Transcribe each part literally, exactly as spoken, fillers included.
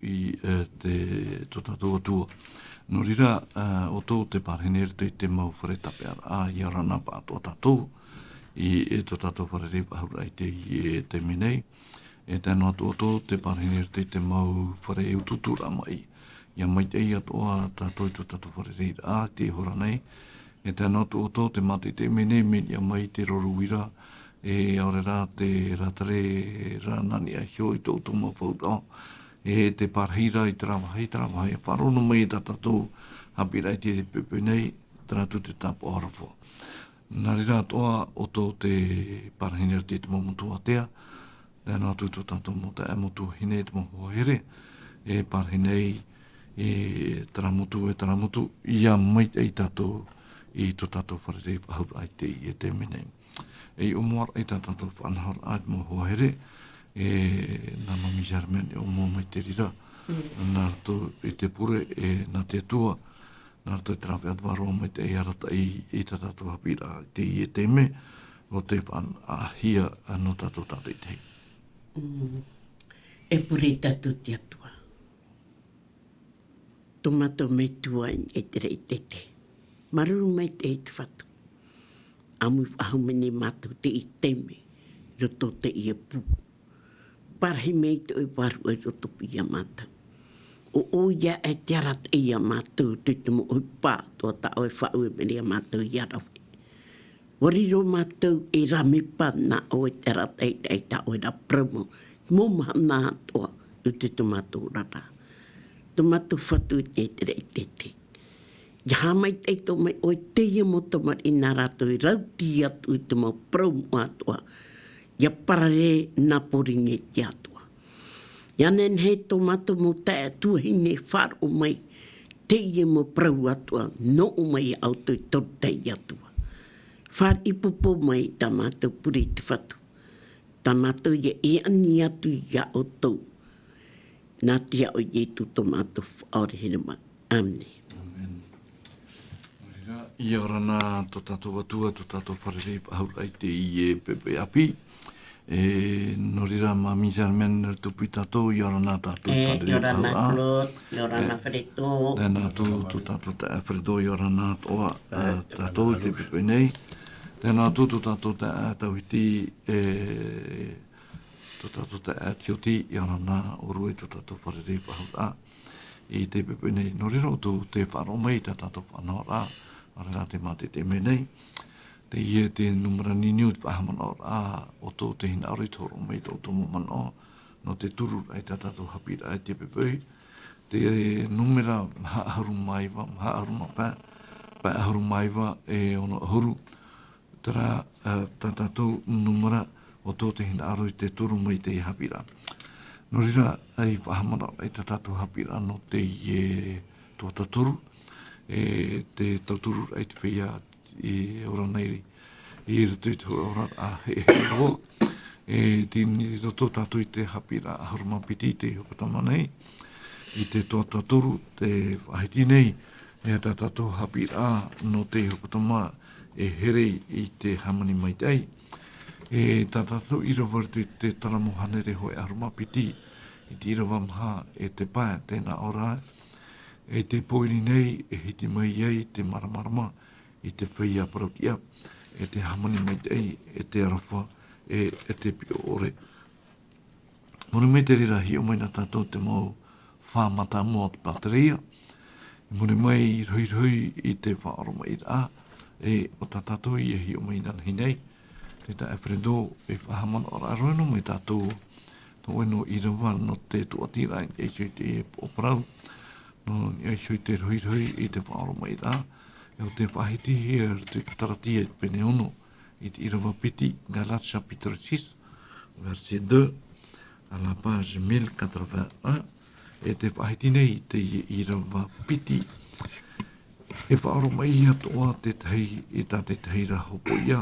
i, e, te, tō tātou Atua. Nō reira, e, ʻoutou te parahine i roto i te mau fare tāpeʻaraʻa, ʻia ora na pāʻatoʻa tātou, i, e, tō tātou fare rei faʻahou raʻa i te, i, e, taime nei. E tae noa atu ʻoutou te parahine i roto i te mau fare utuuturaʻa maʻi. ʻIa maitaʻi atoʻa tātou i tō tātou fare rei raʻa, i te hora nei. E tae noa atu ʻoutou te mātaʻitaʻi mai nei, mea niʻa mai te rorouira, e, ʻaore rā te rātere rā nā niʻa iho i tō ʻoutou mau fauraʻo. E te pārahi ra i terā vāhi, terā vāhi, e faʻaroʻo noa mai i tā tātou haʻapiʻiraʻa i te poʻipoʻi nei, terā atu te tāpaʻo aroha. Nā reira atoʻa ʻoutou te pārahine i roto i te mau motu ātea, tae noa atu tō tātou mau taeaʻe, mau tuahine, te mau hoa here, e pārahine i, i terā motu, e terā motu, ʻia maitaʻi tātou i tō tātou fare rei faʻahou raʻa i te, i te taime nei. E ʻōmuaraʻa i tā tātou faʻanahoraʻa, te mau hoa here, e, nā Mami Germaine, e ʻōmua mai te reira, nā roto i te pure, e, nā te Atua, nā roto i te rāveʻa vārua maitaʻi e arataʻi i tā tātou haʻapiʻiraʻa i te, i te taime, ʻo te faʻanahohia nō tātou tātaʻitahi. Mm. E pure tātou i te Atua. Tō mātou Metua i te reitete. Māuruuru maitaʻi te Fatu. ʻAmu i faʻahou mai nei mātou i teie taime, i roto i teie pū. Pārahi mai tō ʻoe Vārua i roto ia mātou. ʻO ʻoia e te arataʻi ia mātou, i te mau ʻohipa atoʻa tā ʻoe e faʻaue mai nei ia mātou ʻia rave. ʻUa riro mātou ei rāmepa nā ʻoe, te arataʻi i tā ʻoe ra parau mau, mau mahana atoʻa, i roto i tō mātou oraraʻa. Tō mātou Fatu i te reitete. ʻIa haʻamaitaʻi atoʻa mai ʻoe i teie mau tamariʻi nā rātou e rautī atu i te mau parau moʻa atoʻa. ʻIa parare nā Pōrīnetia atoʻa. ʻIa nehenehe tō mātou mau taeaʻe tuahine e faʻaroʻo mai i teie mau parau atoʻa, nō ʻō mai iā ʻoutou i te toru tahi Atua. Fāriʻi pōpō mai tā mātou pure i te Fatu. Tā mātou ʻia, ʻia ani atu iā ʻoutou. Nā te iʻoa o Ietu tō mātou Faʻaora here mai. ʻĀmene. ʻĀmene. Nō reira, ʻia ora na tō tātou Atua, tō tātou fare rei faʻahou raʻa i teie poʻipoʻi ʻāpī. E, nō reira, Mami Germaine, tupu ia tātou, ʻia ora na tātou, e, fare rei faʻahou raʻa. Claude, ʻia ora na Fredo. Tē nā atu tō tātou taeaʻe Fredo, ʻia ora na atoʻa, e, tātou i te poʻipoʻi nei. Tē nā atu tō tātou taeaʻe Tauhiti, e, tō tātou taeaʻe Tioti, ʻia ora na ʻōrua i tō tātou fare rei faʻahou raʻa i te poʻipoʻi nei. Nō reira ʻoutou tē faʻaroʻo mai i tā tātou faʻanahoraʻa, ʻaore rā te mātaʻitaʻi mai nei. Teie te nūmera niniu o te faʻahaʻamanaʻoraʻa, ʻoutou tē hinaʻaro i te hōroʻa mai i tō ʻoutou mau manaʻo, nō te turu i tā tātou haʻapiʻiraʻa i te poʻipoʻi. Te nūmera maha ʻahuru mā iva, maha ʻahuru mā pae, pae ʻahuru mā iva e ono ʻahuru. Terā, ā, tā tātou nūmera ʻoutou tē hinaʻaro i te turu mai i te haʻapiʻiraʻa. Nō reira, ʻia faʻahaʻamanaʻo i tā tātou haʻapiʻiraʻa nō teie tuatātoru, e te tauturu i te feiā e ora nei i roto i te hōroʻa ʻāheʻe roa. E tini roto tātou i te haʻapiʻiraʻa ʻahuru mā piti i teie hepetoma nei, i te tuatātoru, te faʻahiti nei, e tā tātou haʻapiʻiraʻa nō teie hepetoma e here i te hāmani maitaʻi. E tā tātou ʻīrava i te, te taramo hānere hōʻē ʻahuru mā piti, i te ʻīrava maha e te pae, tē nā ʻō ra, e te pōiri nei, e hiti mai ai te māramarama i te feiā parauʻtiʻa, e te hāmani maitaʻi, e te aroha, e, e te piʻo ʻore. Muri mai te reira, hiʻo mai na tātou te mau fā mātāmua o te Pātereia. I muri mai, rohirohi i te faʻaoromaʻiraʻa, e ʻo tā tātou ïa e hiʻo mai inanahi nei. Te taeaʻe Fredo, e faʻahaʻamanaʻoraʻa roa noa mai tātou, nō ʻoe nō ʻīrava, nō te tūʻatiraʻa i niʻa iho i te poʻo parau, nō niʻa iho i te rohirohi i te faʻaoromaʻiraʻa, e ʻo tē faʻahitihia i te Kalatia i te pene ono, i te ʻīrava piti, Galates chapitre six, verset deux, à la page mille quatre-vingt-un, e tē faʻahiti nei i te ʻīrava piti. E faʻaoromaʻi atoʻa te tahi i tā te tahi ra hopoiʻa,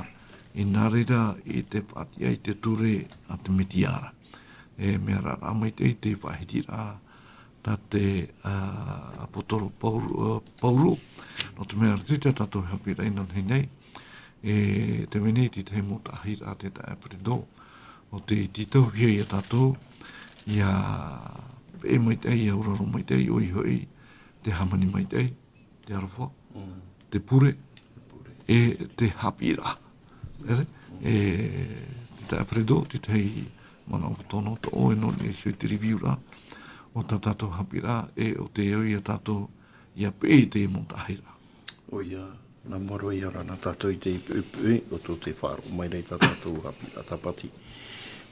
i nā reira i te faʻatiʻa i te ture a te Mesia ra. E mea rahi maitaʻi te faʻahitiraʻa tā te, ā, ʻāpōsetolo Pauro, ā, Pauro, nō te mea, i roto i tā tātou haʻapiʻiraʻa inanahi nei, e tē vai nei te tahi mau taʻahiraʻa, te taeaʻe Fredo, ʻo tē tītauhia ia tātou, ʻia Peʻe maitaʻi, auraro maitaʻi, ʻoia hoʻi te hāmani maitaʻi, te aroha, te pure, e te haʻapiʻiraʻa. E, e, te taʻa Fredo, te tahi manaʻo tono toʻo e nō nei sui te riviura o tā tātou haʻapiʻiraʻa, e ʻo te au ia tātou ia peʻe i te mau taʻahiraʻa. ʻOia, nā mua roa ia ora na tātou i te puʻepuʻe, o tō te faʻaroʻo mai ra i tā tātou haʻapiʻiraʻa Tāpati.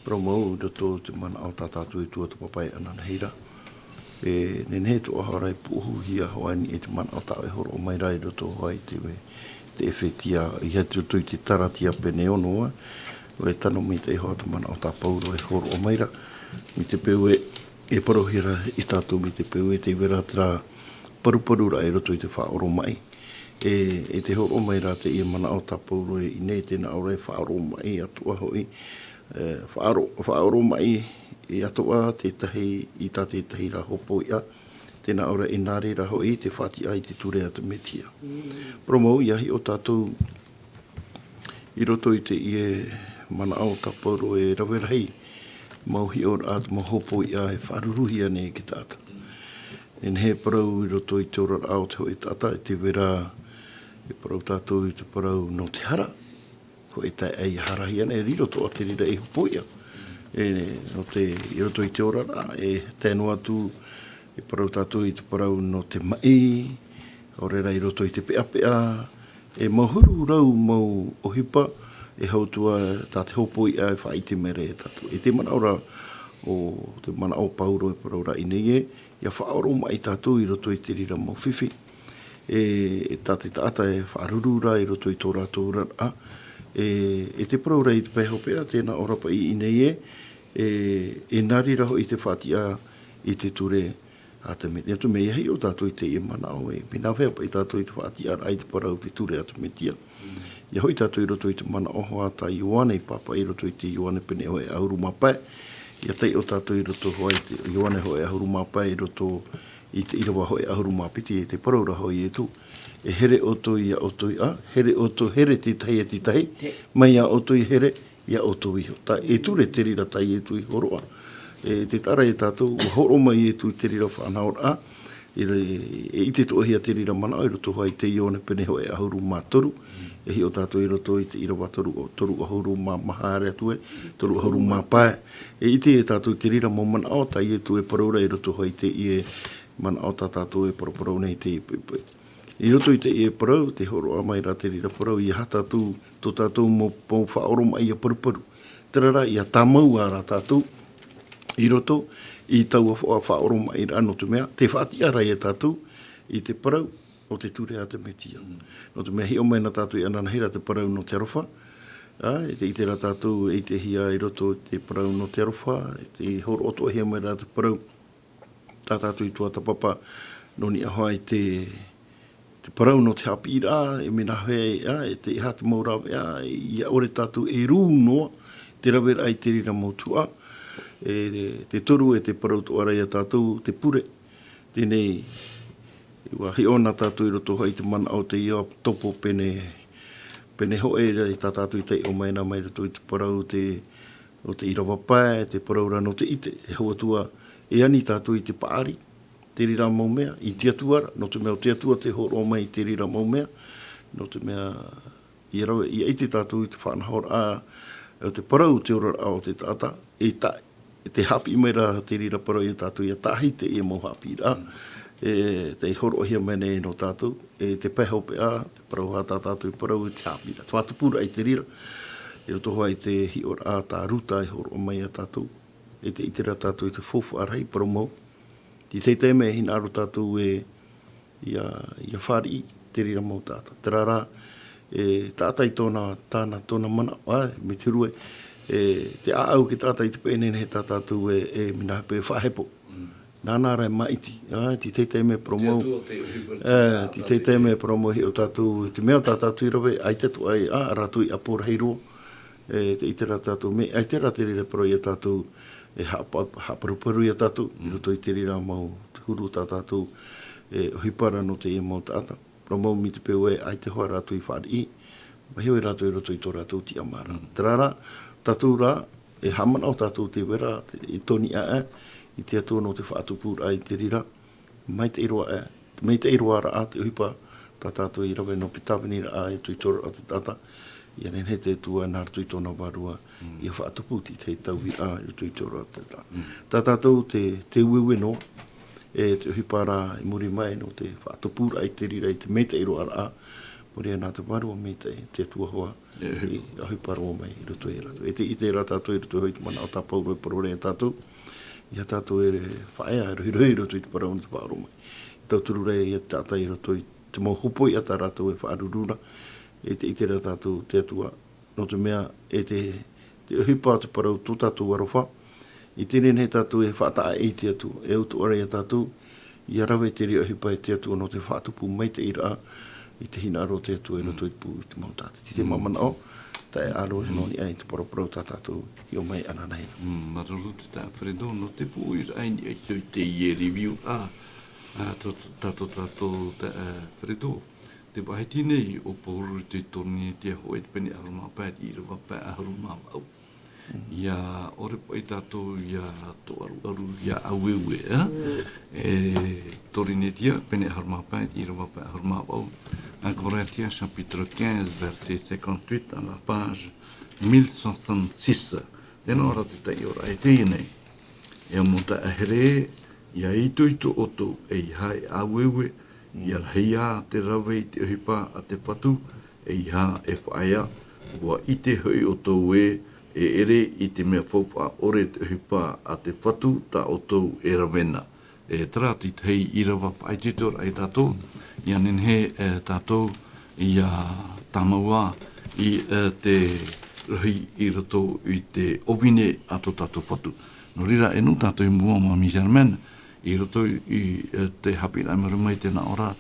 Parau mau, i roto i te manaʻo tā tātou e tuatāpapa e ananahi ra. E nehenehe tō ʻoe ra e pūʻohuhia hoʻi i te manaʻo tā ʻoe e hōroʻa mai ra i roto hoʻi i te, te ʻēfetia, i roto i te Taratia pene ono, e tano maitaʻi hoʻi te manaʻo tā Pauro e hōroʻa mai ra. Mai te peu e, e parauhia ra ia tātou mai te peu e tē vai ra terā paruparu ra i roto i te faʻaoromaʻi. E, e tē hōroʻa mai ra teie manaʻo tā Pauro e ʻinei, tē nā ʻō ra e faʻaoromaʻi atoʻa hoʻi, e, faʻaoro-, faʻaoromaʻi atoʻa te tahi i tā te tahi ra hopoiʻa, tē nā ʻō ra e nā reira hoʻi te faʻatiʻa i te ture a te Metia. Parau mau, ia hiʻo tātou i roto i teie manaʻo tā Pauro e rave rahi mau hiʻoraʻa, mau hopoiʻa e faʻaruruhia nei e te taʻata. E nehenehe e parau i roto i te oraraʻa o te hōʻē taʻata, e tē vai ra e parau tātou i te parau nō te hara, hōʻē taeaʻe ia harahia nei, e riro atoʻa te reira ei hopoiʻa. E, nō te, i roto i te oraraʻa, e tae noa atu, e parau tātou i te parau nō te maʻi, ʻaore rā i roto i te peʻapeʻa, e mau huru rau mau ʻohipa, e hau atu ā tā te hopoiʻa e faʻaʻite mai ra ia tātou. E te manaʻo ra, o te manaʻo o Pauro e parau ra ʻinei ē, ia faʻaoromaʻi tātou i roto i te reira mau fifi. E, e tā te taʻata e faʻaruru ra i roto i tō rātou oraraʻa. E, e te parau ra i te pae hopeʻa, tē nā ʻō ra paʻi ʻinei ē, e, e nā reira hoʻi te faʻatiʻa i te ture a te Metia. Te mea ia hiʻo tātou i teie manaʻo ē, mea nāhea paʻi tātou i te faʻatiʻaraʻa i te parau te ture a te Metia. Ia hoʻi tātou i roto i te manaʻo hoʻi tā Ioane i pāpaʻi i roto i te Ioane pene hōʻē ʻahuru mā pae. Ia taiʻo tātou i roto hoʻi i te Ioane hōʻē ʻahuru mā pae i roto i te ʻīrava hōʻē ʻahuru mā piti, e te parau ra hoʻi a Ietu. E here ʻoutou ia ʻoutou, ā, here ʻoutou, here te tahi e te tahi, mai iā ʻoutou i here, iā ʻoutou iho. Tā, e ture te reira tā Ietu i hōroʻa. E te taʻa ra ia tātou, ʻua hōroʻa mai Ietu i te reira faʻanahoraʻa, e, e ʻite atoʻahia te reira manaʻo i roto hoʻi i te Ioane pene hōʻē ʻahuru mā toru, e hiʻo tātou i roto i te ʻīrava toru, toru ʻahuru mā maha haere atu ē, toru ʻahuru mā pae. E ʻite ia tātou te reira mau manaʻo tā Ietu e parau ra i roto hoʻi i teie manaʻo tā tātou e paraparau nei i teie poʻipoʻi. I roto i teie parau, tē hōroʻa mai ra te reira parau, ʻeiaha tātou, tō tātou mau, mau faʻaoromaʻi ia paruparu. Terā rā, ia tāmau ā rā tātou, i roto i taua fa-, faʻaoromaʻiraʻa, nō te mea, tē faʻatiʻa ra ia tātou i te parau o te ture a te Metia. Nō te mea hiʻo mai na tātou i ananahi ra te parau nō te aroha, ā, e tē ʻite ra tātou, e ʻitehia i roto i te parau nō te aroha, e tē hōroʻa atoʻahia mai ra te parau, tā tātou i tuatāpapa, nō niʻa hoʻi i te, te parau nō te haʻapiʻiraʻa, e mea nāhea, ā, e te, e aha te mau rāveʻa, ʻia ʻore tātou e rū noa, te raveraʻa i te reira mau tuhaʻa, e, te toru e te parau atoʻa ra ia tātou, te pure. Teie nei, ʻua hiʻo na tātou i roto hoʻi i te manaʻo o te Ioapo pene, pene hōʻē ra i tā tātou i taiʻo mai na mai roto i te parau o te, o te ʻīrava pae, te parau ra nō te ʻite, e hau atu ā, e ani tātou i te paʻari, te reira mau mea, i te Atua ra, nō te mea ʻo te Atua tē hōroʻa mai i te reira mau mea, nō te mea, ʻia rave, ʻia ʻite tātou i te faʻanahoraʻa, o te parau, te oraraʻa o te taʻata, e ta-, e tē haʻapiʻi mai ra te reira parau ia tātou, ʻia taʻahi teie mau haʻapiʻiraʻa, e, tē hōroʻahia mai nei nō tātou, e te pae hopeʻa, te parau hoʻi tā tātou i parau i te haʻapiʻiraʻa, te faʻatupuraʻa i te reira, i roto hoʻi i te hiʻoraʻa tā Ruta e hōroʻa mai ia tātou, e tē ʻite ra tātou i te faufaʻa rahi, parau mau, te tahi taime e hinaʻaro tātou e, ʻia, ʻia fāriʻi te reira mau taʻata. Terā rā, e taʻata i tōna, tāna, tōna manaʻo, ā, mai te huru ē, e, te ʻāʻau e te taʻata i te peʻe nehenehe tā tātou e, e mea nāhea paʻi e faʻahepo. Nāna rā e māʻiti, ā, te tahi taime parau mau, e, te tahi taime parau mau hiʻo tātou, te mea tā tātou i rave, ʻaita atoʻa ē, ā, rātou i ʻapo rahi roa, e, tē ʻite ra tātou, mea, ʻaita rā te reira parau ia tātou, e haʻapa-, haʻaparuparu ia tātou, i roto i te reira mau, te huru tā tātou, e, ʻohipa ra nō teie mau taʻata. Parau mau mai te peu ē, ʻaita hoʻi rātou i fāriʻi, mea hiʻo rātou i roto i tō rātou tiʻamāraʻa. Terā rā, tātou rā, e haʻamanaʻo tātou tē vai ra, te, i tō niʻa ā, i te Atua nō te faʻatupuraʻa i te reira, maitaʻi roa, e, maitaʻi roa raʻa te ʻohipa tā tātou i rave nō te tāviniraʻa i roto i te oraraʻa o te taʻata, ʻia nehenehe te Atua nā roto i tōna vārua, ʻia faʻatupu i te tahi tauviraʻa i roto i te oraraʻa o te taʻata. Tā tātou te, te ueue noa, e te ʻohipa rā i muri mai nō te faʻatupuraʻa i te reira i te maitaʻi roa raʻa, muri aʻe nā te vārua maitaʻi, te Atua hoʻi, e ʻohipa roa mai i roto ia rātou. E te, i te reira tātou i roto i te manaʻo tā Paulo e parau ra ia tātou, ia tātou e faʻaea, e rohirohi i roto i te parau nō te faʻaʻoromai. E tauturu ra ia te taʻata i roto i te mau hopoiʻa tā rātou e faʻaruru ra, e te, i te reira tātou te Atua, nō te mea, e te, te ʻohipa o te parau tō tātou aroha, i te nehenehe tātou e faʻataʻa i te Atua, e ʻautuʻa ra ia tātou, ʻia rave te reira ʻohipa e te Atua nō te faʻatupu maitaʻi raʻa, i te hinaʻaro o te Atua i roto i te pū, i te mau tātiti. Te mau manaʻo, taeaʻe Alois nō niʻa i te paraparau tā tātou i hiʻo mai ananahi. Mm, māuruuru te taeaʻe Fredo, nō te pūʻoiraʻa i niʻa i te, i teie review, ā, ā, tō, tā tō tātou taeaʻe Fredo. Te vāhi nei o Paulo i te Korinetia hōʻē, te pene ʻahuru mā pae, te ʻīrava pae ʻahuru mā vaʻu. ʻIa ʻore paʻi tātou ʻia tōʻaruʻaru, ʻia ʻaueue, ā? E Korinetia, pene ʻahuru mā pae, te ʻīrava pae ʻahuru mā vaʻu. Un Corinthiens chapitre quinze, verset cinquante-huit, à la page mille soixante-six. Tē nā ʻō ra te taioraʻa e teie nei. E mau taeaʻe here, ʻia itoito ʻoutou, ʻeiaha e ʻaueue, ʻia rahi ā te rave i te ʻohipa a te Fatu, ʻeiaha e faʻaea, ʻua ʻite hoʻi ʻoutou ē, e ʻere i te mea faufaʻa ʻore te ʻohipa a te Fatu tā ʻoutou e rave na. E terā te tahi ʻīrava faʻaitoitoraʻa ia tātou, ʻia nehenehe, e, tātou ʻia tāmau ā i, e, te rohi i roto i te ʻōvine a tō tātou Fatu. Nō reira, e nū tātou i mua, Mamie Germaine, i roto i, e, te haʻapiʻiraʻa i muri mai, tē nā ʻō ra,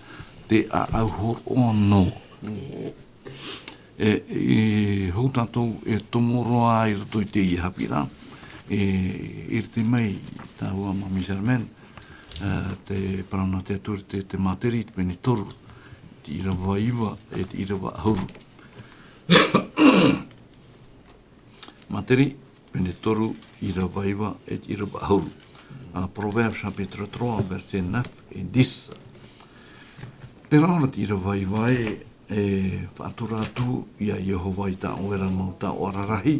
te ʻāʻau hōroʻa noa. E, i hou tātou e tomo roa i roto i teie haʻapiʻiraʻa, e, i rite mai tāua, Mamie Germaine, e, te parau nā te Atua i te, te Māteri, te pene toru, te ʻīrava iva, e te ʻīrava ʻahuru. Māteri, pene toru, ʻīrava iva, e te ʻīrava ʻahuru. Ā, Proverbes chapitre trois, verset neuf et dix. Tē nā ʻō ra te ʻīrava iva ē, e faʻatura atu ia Iehova i tā ʻoe ra mau taoʻa rarahi,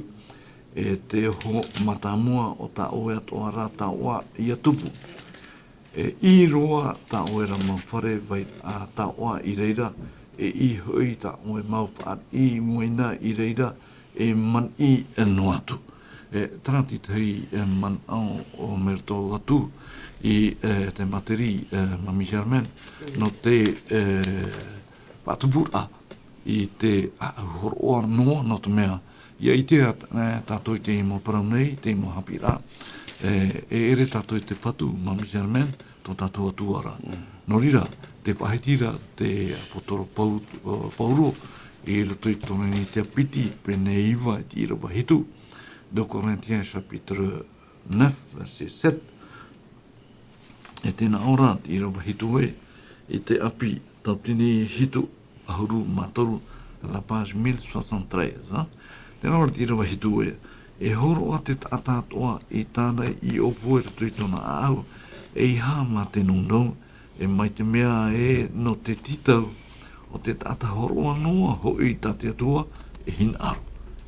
e te oho mātāmua o tā ʻoe atoʻa ra taoʻa ʻia tupu. E ʻī roa tā ʻoe ra mau fare vai, ā, taoʻa i reira, e ʻī hoʻi tā ʻoe mau fāriʻi uaina i reira, e maniʻi noa atu. E, terā te tahi, e, manaʻo o Merto atu i, e, te Māteri, e, Mamie Germaine, nō te, e, faʻatupuraʻa i te ʻāʻau hōroʻa noa, nō te mea, ʻia ʻite ā, e, tātou i teie mau parau nei, teie mau haʻapiʻiraʻa, e, e ʻere tātou i te Fatu, Mamie Germaine, tō tātou Atua ra. Nō reira, tē faʻahiti ra te ʻāpōsetolo Pau-, ā, Paulo, i roto i te Korinetia piti, pene iva, i te ʻīrava hitu, deux Corinthiens chapitre neuf, verset sept. E tē nā ʻō ra te ʻīrava hitu ē, i te ʻāpī, tautini hitu ʻahuru mā toru, la page mille soixante-treize, ā. Tē nā ʻō ra te ʻīrava hitu ē, e hōroʻa te taʻata atoʻa i tāna i ʻōpua i roto i tōna ʻāʻau, ʻeiaha mā te nounou, e mai te mea ē nō te tītau o te taʻata hōroʻa noa hoʻi tā te Atua e hinaʻaro.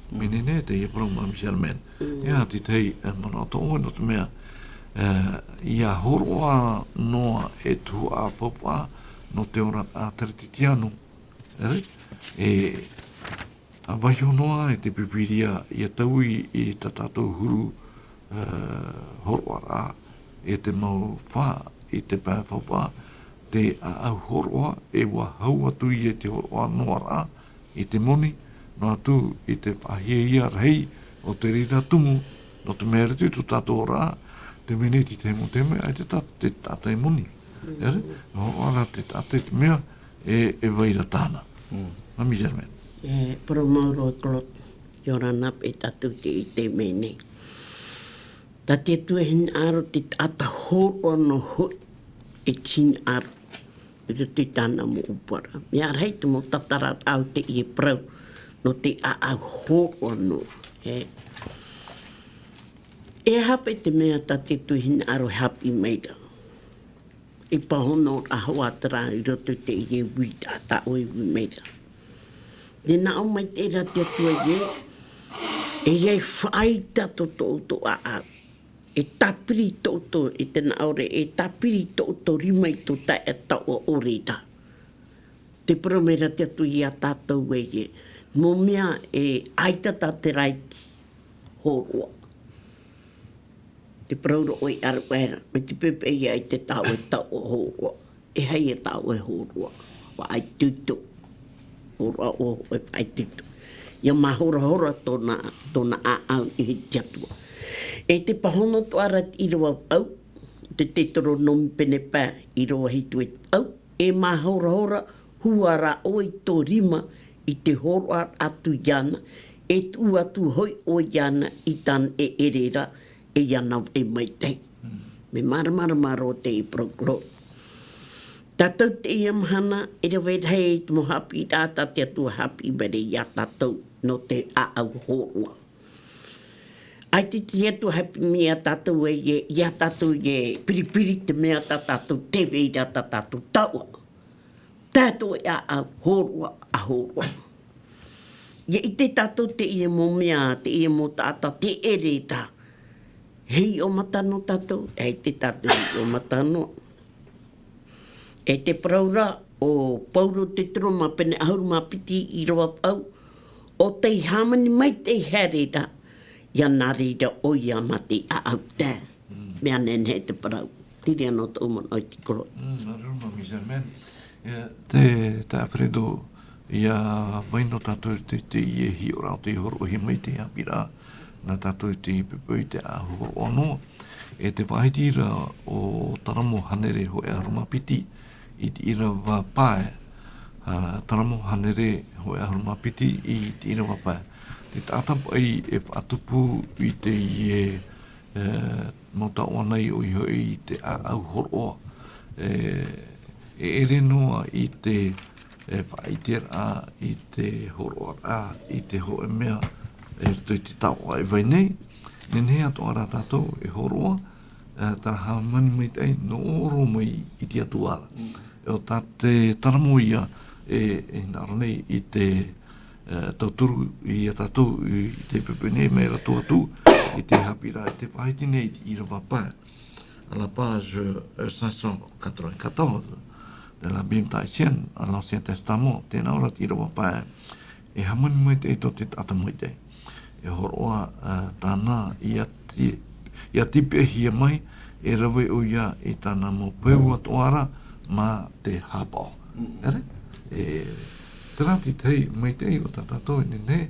Mea nehenehe teie parau, Mamie Germaine. Mm. E aha te tahi, e, manaʻo tō ʻoe nō te mea, e, ʻia hōroʻa noa e tuhaʻa faufaʻa nō te oraraʻa Kerisetiano, e, e, ʻa vaiiho noa e te Pīpīria ʻia taui i tā tātou huru, e, hōroʻaraʻa, e te mau fā i te pae faufaʻa, te ʻāʻau hōroʻa, e ʻua hau atu ia i te hōroʻa noaraʻa, i te moni, noa atu i te faʻahiahia rahi o te reira tumu, nō te mea i roto i tō tātou oraraʻa, te mea te tahi mau taime, ʻaita te ta-, te taʻata e moni. Mm. E ʻere, hōroʻa ra te taʻata i te mea, e, e vai ra tāna. Mm. Mamie Germaine. E, parau mau roa Claude, ʻia ora na paʻi tātou i te, i teie nei. Tā te Atua e hinaʻaro te taʻata hōroʻa noa hoʻi e te hinaʻaro i roto i tāna mau ʻōpuaraʻa. Mea rahi te mau tātararaʻa o teie parau nō te ʻāʻau hōroʻa noa, e. E aha paʻi te mea tā te Atua e hinaʻaro e haʻapiʻi mai ra? E pāhono rahi atu ra i roto i teie ui tā, tā ʻoe e ui mai ra. Tē nā ʻō mai ra te Atua ē, e ʻia faʻaʻite tō, tō, tō ʻāʻau. E tāpiri tō, tō, e tē nā ʻō ra, e tāpiri tō, tō rima i tō taeaʻe taoʻa ʻore ra. Tē parau mai ra te Atua ia tātou ē, mau mea e ʻaita tā te raiti hōroʻa. Tē parau ra ʻoe i ʻaruʻa ra, mai te pepe ia i te taoʻa, taoʻa hōroʻa. E aha ia taoʻa hōroʻa? Faʻaitoito. Hōroʻa ʻo, e faʻaitoito. ʻIa māhorahora tōna, tōna ʻāʻau i te Atua. E te pāhono atoʻa ra i te ʻīrava vaʻu, te Teuteronome pene pae, ʻīrava hitu e vaʻu. E māhorahora hua rā ʻoe i tō rima i te hōroʻa atu iāna, e tuʻu atu hoʻi ʻoe iāna i tāna e ʻere ra, e ʻia navaʻi maitaʻi. Mm. Mea māramarama roa teie parau. Tātou teie mahana, e rave rahi te mau haʻapiʻiraʻa tā te Atua e haʻapiʻi mai ra ia tātou nō te ʻāʻau hōroʻa. ʻAita te Atua e haʻapiʻi mai ia tātou ē, ia tātou e piripiri te mea tā tātou tē vai ra, tā tātou taoʻa. Tae atu i te ʻāʻau hōroʻa, ʻa hōroʻa. ʻIa ʻite tātou teie mau mea, teie mau taʻata tē ʻere ra. E hiʻo mata noa tātou, e ʻite tātou e hiʻo mata noa. E tē parau ra ʻo Pauro i te Roma pene ʻahuru mā piti, ʻīrava vaʻu, ʻo tei hāmani maitaʻi haere ra, ʻia nā reira ʻoia mā te ʻāʻau tae. Mm. Mea nehenehe te parau. Terā noa tōʻu manaʻo i te koro. Mm, nā reira mā, Miss Germaine. Ia, te, te Alfredo, ʻia vai noa tātou i te, teie hiʻoraʻa o te hōroʻahia mai te haʻapiʻiraʻa nā tātou i te pepe i te ʻāʻau hōroʻa noa. E tē faʻahiti ra ʻo Taramo hānere hōʻē ʻahuru mā piti i te ʻīrava pae, ā, Taramo hānere hōʻē ʻahuru mā piti i te ʻīrava pae. Te taʻata paʻi e faʻatupu i teie, e, mau taoʻa nei ʻoia hoʻi i te ʻāʻau hōroʻa. E, e ʻere noa i te, e, faʻaʻiteraʻa i te hōroʻaraʻa, i te hōʻē mea, e, roto i te taoʻa e vai nei, nehenehe atoʻa rā tātou e hōroʻa, e, terā hāmani maitaʻi nō roto mai i te Atua ra. Mm. ʻO tā te Taramo ia, e, e hinaʻaro nei i te, e, tauturu ia tātou i te pepe nei mai roto atu i te haʻapiʻiraʻa i te faʻahiti nei i te ʻīrava pae. À la page, euh, cinq cent quatre-vingt-quatorze de la Bible tahitienne, à l'Ancien Testament, tē nā ʻō ra te ʻīrava pae, e hāmani maitaʻi tō te taʻata maitaʻi. E hōroʻa, euh, tāna ʻia ti-, ʻia tīpeʻahia mai, e rave ʻoia i tāna mau peu atoʻa ra mā te haʻapaʻo. Mm. ʻEre? E, terā te tahi maitaʻi o tā tātou e nehenehe,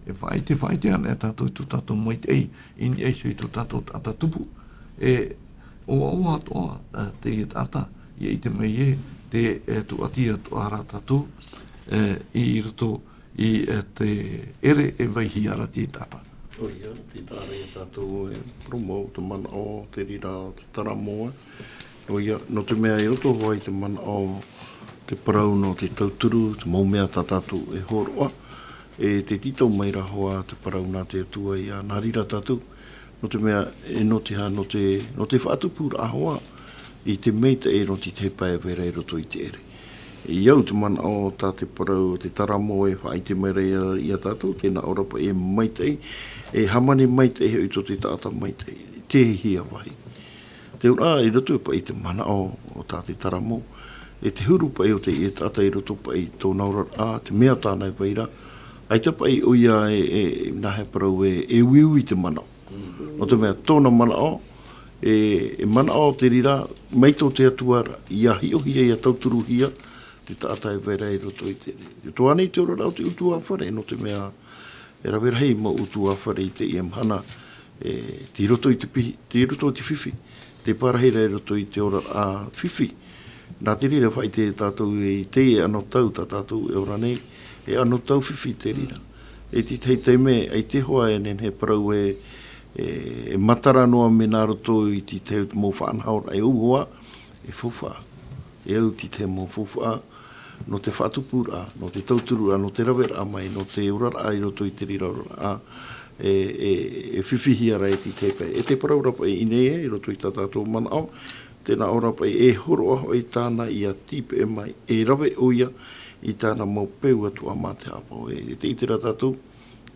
e faʻaʻite, faʻaʻite ana e tātou i tō tātou maitaʻi, i niʻa iho i tō tātou taʻata tupu. E ʻoaʻoa atoʻa, ā, teie taʻata, ʻia ʻite mai ē, tē, e, tūʻati atoʻa ra tātou, e, i roto i, e, te ʻere e vaihia ra te taʻata. ʻOia, tē ʻite ra ia tātou e parau mau te manaʻo, te reira, te Taramo, ē. ʻOia, nō te mea i roto hoʻi te manaʻo, te parau nō te tauturu, te mau mea tā tātou e hōroʻa, e tē tītau mai ra hoʻi te parau nā te Atua ia, nā reira tātou, nō te mea, e nō te aha, nō te, nō te faʻatupuraʻa hoʻi i te maitaʻi nō te tahi pae e vai ra i roto i te ʻere. I au te manaʻo tā te parau, te Taramo e faʻaʻite mai ra ia, ia tātou, tē nā ʻō ra paʻi e maitaʻi, e hāmani maitaʻi hoʻi tō te taʻata maitaʻi, i te hia vāhi. Te auraʻa i roto paʻi i te manaʻo o tā te Taramo, e te huru paʻi o teie taʻata i roto paʻi i tōna oraraʻa, te mea tāna e vai ra, ʻaita paʻi ʻoia e, e, nāhea parau e, e uiui te manaʻo. Mm. Nō te mea tōna manaʻo, e, e manaʻo te reira, mai tō te Atua ra, ʻia hiʻohia, ʻia tauturuhia, te taʻata e vai ra i roto i te, te toa nei te oraraʻa o te ʻutuāfare, nō te mea, e rave rahi mau ʻutuāfare i teie mahana, e, tei roto i te pihi, tei roto i te fifi, tē pārahi ra i roto i te oraraʻa fifi. Nā te reira faʻaʻite tātou i teie anotau tā tātou e ora nei, e anotau fifi te reira. Mm. E te tahi taime, ʻaita hoʻi e nehenehe parau e, e, e matara noa mai nā roto i te tahi o te mau faʻanahoraʻa e au hoʻi, e faufaʻa. E au te tahi mau faufaʻa, nō te faʻatupuraʻa, nō te tauturuʻa, nō te raveraʻa mai, nō te oraraʻa i roto i te reira oraraʻa, e, e, e fifi hia ra e te tahi pae. E te parau ra paʻi i ʻō nei, i roto i tā tātou manaʻo, tē nā ʻō ra paʻi e hōroʻa hoʻi tāna ʻia tīpeʻe mai, e rave ʻoia i tāna mau peu atu ā mā te haʻapaʻo. E, e te ʻite ra tātou,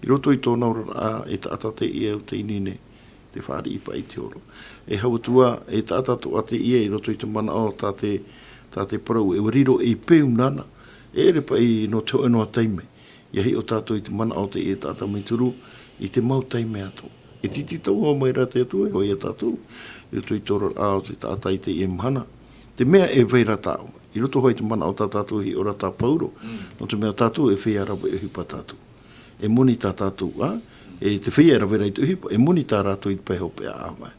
i roto i tōna oraraʻa, e taʻata teie au tei nine, te fāriʻi paʻi i te hōroʻa. E hau atu ā, e taʻata atoʻa teie i roto i te manaʻo tā te, tā te parau, e ʻua riro ei peu nāna. E ʻere paʻi nō te hōʻē noa taime. ʻIa hiʻo tātou i te manaʻo o teie taʻata maituru, i te mau taime atoʻa. E tītī tauhou mai ra te Atua, e ʻoia tātou, i roto i te oraraʻa o te taʻata i teie mahana. Te mea e vai ra tāʻoe. I roto hoʻi i te manaʻo tā tātou e hiʻo ra tā Pauro, nō te mea tātou e feiā rave ʻohipa tātou. E moni tā tātou, ā, e te feiā e rave ra i te ʻohipa, e moni tā rātou i te pae hopeʻa ʻāvae.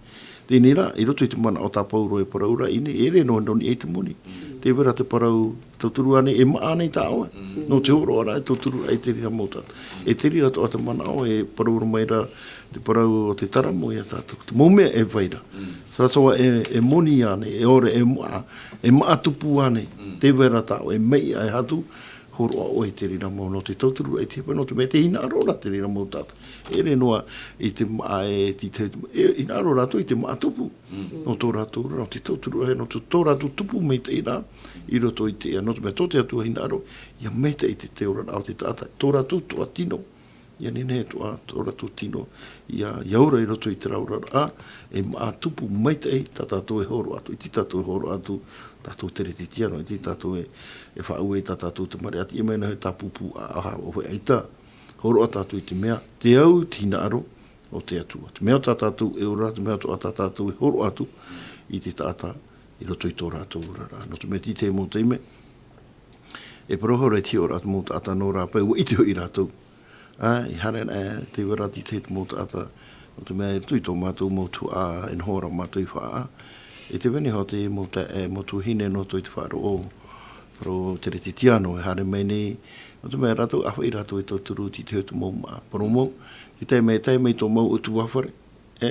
Teie nei rā, i roto i te manaʻo tā Pauro e parau ra i ʻō nei, e ʻere noa nō niʻa i te moni. Tē vai ra te parau, tauturu ānei, e maʻa ānei tāʻoe. Nō te hōroʻa ra, e tauturu ra i te reira mau taʻata. E te reira atoʻa te manaʻo, e parau ra mai ra, te parau o te taramo ia tātou. Te mau mea e vai ra. Sā, sā, e, e moni ānei, e ʻore, e maʻa, e maʻa tupu ānei. Tē vai ra tāʻoe, e mea e hatu, hōroʻa ʻoe i te reira mau, nō te tauturu ra i te ʻohipa, nō te mea tē hinaʻaro ra te reira mau taʻata. E ʻere noa i te maʻa e te, te, e hinaʻaro rātou i te maʻa tupu. Nō tō rātou ra, nō te tauturu ra, nō tō, tō rātou tupu maitaʻi ra, i roto i te, nō te mea tō te Atua hinaʻaro, ʻia maitaʻi te, te oraraʻa o te taʻata, tō rātou toʻa tino, ʻia nehenehe atoʻa, tō rātou tino, ʻia, ʻia ora i roto i terā oraraʻa, e maʻa tupu maitaʻi, tā tātou e hōroʻa atu, ʻaita tātou e hōroʻa atu, tātou teretetiano, ʻaita tātou e, e faʻaue i tā tātou tamariʻi, ʻia ʻite mai nei tā pūpū ʻāʻau, ʻaita, hōroʻa tātou i te mea, te au, te hinaʻaro, o te Atua. Te mea tā tātou e ora, te mea tā tātou e hōroʻa atu i te taʻata i roto i tō rātou oraraʻa. Nō te mea tītau mau taime, e parau hoʻi ra te hiʻoraʻa o te mau taʻata nō rāpae, ʻua ʻite hoʻi rātou. Ā, e haere ana, e, tē vai ra tītau te mau taʻata, nō te mea i roto i tō mātou mau tuhaʻa, e noho ra mātou i faʻaʻā. E tē vai nei hoʻi te mau ta-, e, mau tuahine nō roto i te faʻaroʻo, faʻaroʻo teretetiano, e haere mai nei, nō te mea rātou, ʻāfaʻi rātou e tauturu i te tahi o te mau māʻa. Parau mau, tē tae mai, tae mai tō mau ʻutuāfare. E,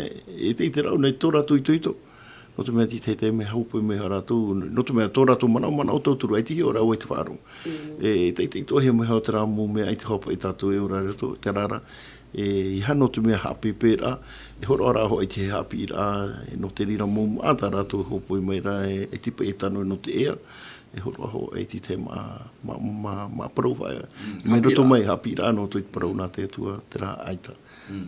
e te, i te rau nei tō rātou itoito. Nō te mea tē tae mai hōpoi mai hoʻi rātou, nō te mea tō rātou manaʻo, manaʻo tauturu, ʻaita e hiʻo ra vau i te faʻaroʻo. E, e te, te, te ʻohie mai hoʻi terā mau mea, ʻaita e hopeʻa tātou e ora i roto, terā rā. E, ʻeiaha nō te mea haʻapeʻapeʻa ra, e hōroʻa ra hoʻi i te haʻapiʻiraʻa, e, nō te reira mau māʻa tā rātou e hōpoi mai ra, e, e tipa e tano nō te ea, e hōroʻa hoʻi i te tahi māʻa, mā, mā, mā parau faʻa-, mai roto mai haʻapiʻiraʻa nō te parau nā te Atua, terā ʻaita.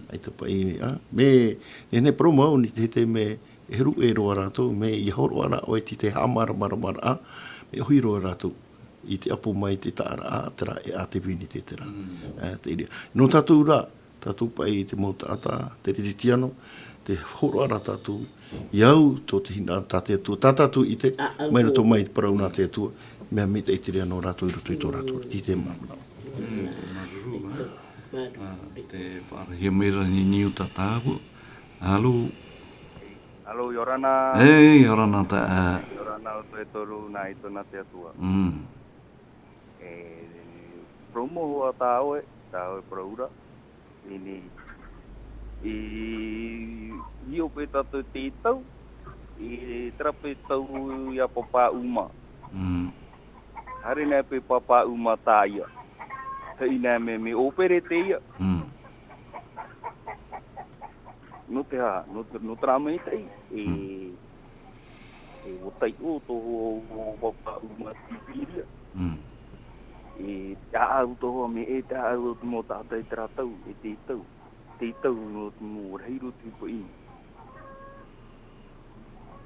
ʻAita paʻi, ā, mea, e nehenehe parau mau, nō te tahi mea, e ruʻe roa rātou, mea, ʻia hōroʻa ra ʻoe i te haʻamāramaramaraʻa, mea ʻohi roa rātou, i te ʻapo mai te taʻaraʻa, terā e ʻā te vini te terā. Ā, te reira. Nō tātou rā, tātou paʻi te mau taʻata, teretetiano, tē hōroʻa ra tātou, ʻia au tō te hinaʻaro tā te Atua, tā tātou ʻite, mai roto mai te parau nā te Atua, mea maitaʻi te reira nō rātou i roto i tō rātou, tītau mau manaʻo. Māuruuru, ā. Ā, tē faʻaarahia mai ra nei niu tā tāua. Alo. Alo, ʻia ora na. E, ʻia ora na taeaʻe. ʻIa ora na ʻoutou e toru, nā ʻitoʻa nā te Atua. Mm. E, parau mau hoʻi tā ʻoe, tā ʻoe parau ra. I nei, i, i hiʻo paʻi tātou te tau, i terā paʻi tau ia Pāpā ʻUma. Mm. Haere nei paʻi Pāpā ʻUma tā ia. Hoʻi nei mea, mea ʻōpere teie. Mm. Nō te aha, nō te, nō terā maitaʻi, e, e, ʻua taiʻo tō hoa, hoa Pāpā ʻUma Tiperia. Mm. E, te ʻāʻau tō hoa, mea ʻē te ʻāʻau o te mau taʻata i terā tau, e te tau. Te tau nō te mau rahi roa te ʻohipa ʻino.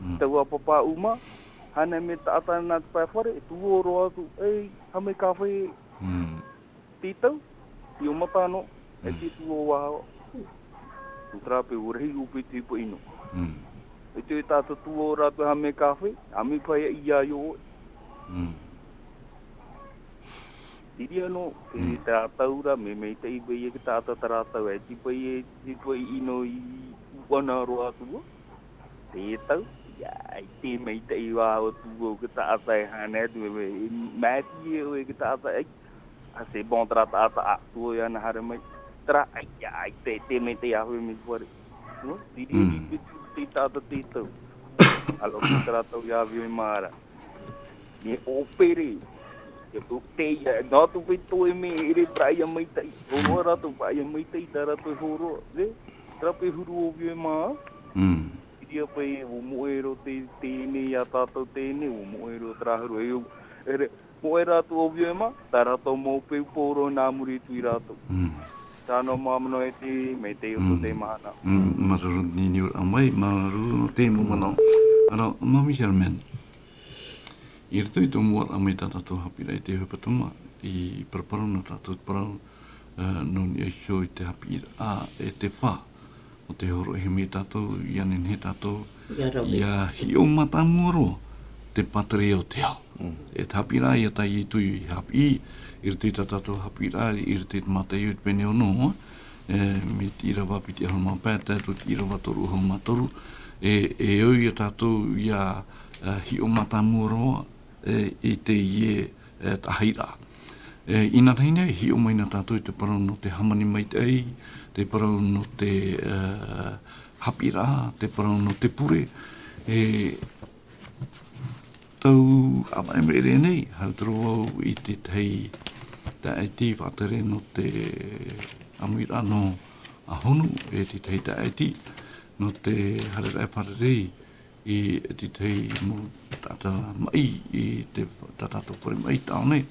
Mm. Tau a Pāpā ʻUma, haere mai taʻata nā te pae fare, e tuō roa atu, ei, haʻa mai kāfē. Mm. Te tau, i ʻō mata noa, e te tuō vāhaʻa. Nō terā paʻi ʻua rahi roa paʻi te ʻohipa ʻino. Mm. E te taʻata tuō roa atu haʻa mai kāfē, haʻa mai paʻi ia ʻoe. Mm. Te reira noa, e terā tau ra, mea maitaʻi paʻi ia te taʻata terā tau, e tiʻa paʻi e, tiʻa paʻi ʻino i ʻuʻana roa atu. Te tau, ia, ʻaita e maitaʻi vau atu vau te taʻata e haere atu, e, e, māti e ʻoe te taʻata, ai, ah, c'est bon, terā taʻata, ah, tuō ia nā haere mai. Terā, ai, ia, ʻaita, ʻaita e maitaʻi ʻāfaʻi mai te fare. Nō, te reira te, te taʻata te tau. Alors, terā tau ia ʻāfaʻi mai ra. Mea ʻōpere. Ia tō, teie, nā tō pae tō e mea e ʻere paraʻi ia maitaʻi. Hōroʻa rātou paraʻi ia maitaʻi, tā rātou e hōroʻa, e? Terā pae huru ʻōvio e mā. Mm. Iriʻa pae, ʻua moʻe roa te, teie nei iā tātou teie nei, ʻua moʻe roa terā huru, e, e, moʻe rātou ʻōvio e mā, tā rātou mau peu poro nā muri atu ia rātou. Mm. Tāna māmā nō e te, mai te ʻoto Mm. te mahana. Mm, māuruuru i te niʻa mai, māuruuru nō te mau manaʻo. Ara, Māmī Germaine. I roto i tō mua mai tā tātou haʻapiʻiraʻa i te hepetoma, i paraparau nā tātou te parau, eh, nō niʻa iho i te haʻapiʻiraʻa e te fā. ʻO te hōroʻahia mai tātou, ʻia nehenehe tātou, Ia rave. ʻia hiʻo mātāmua roa, te pātireia o te ao. Mm. E te haʻapiʻiraʻa ia tā Ietu i haʻapiʻi, i roto i tā tātou haʻapiʻiraʻa, i roto i te Mataio i te pene ono, e, mai te ʻīrava piti ʻahuru mā pae, tae atu te ʻīrava toru ʻahuru mā toru, e, e ʻoi ia tātou ʻia, e, hiʻo mātāmua roa, e, i teie, e, taʻahiraʻa. E, inanahi nei, hiʻo mai na tātou i te parau nō te hāmani maitaʻi, te parau nō te, e, haʻapiʻiraʻa, te parau nō te pure, e, tau ʻāvaʻe maʻere nei, haere atu vau i te tahi taʻeti faʻatere nō te ʻāmuiraʻa nō Ahonu, e te tahi taʻeti nō te haereraʻa fārerei i te tahi mau taʻata maʻi i te, tā tātou fare maʻi i taone.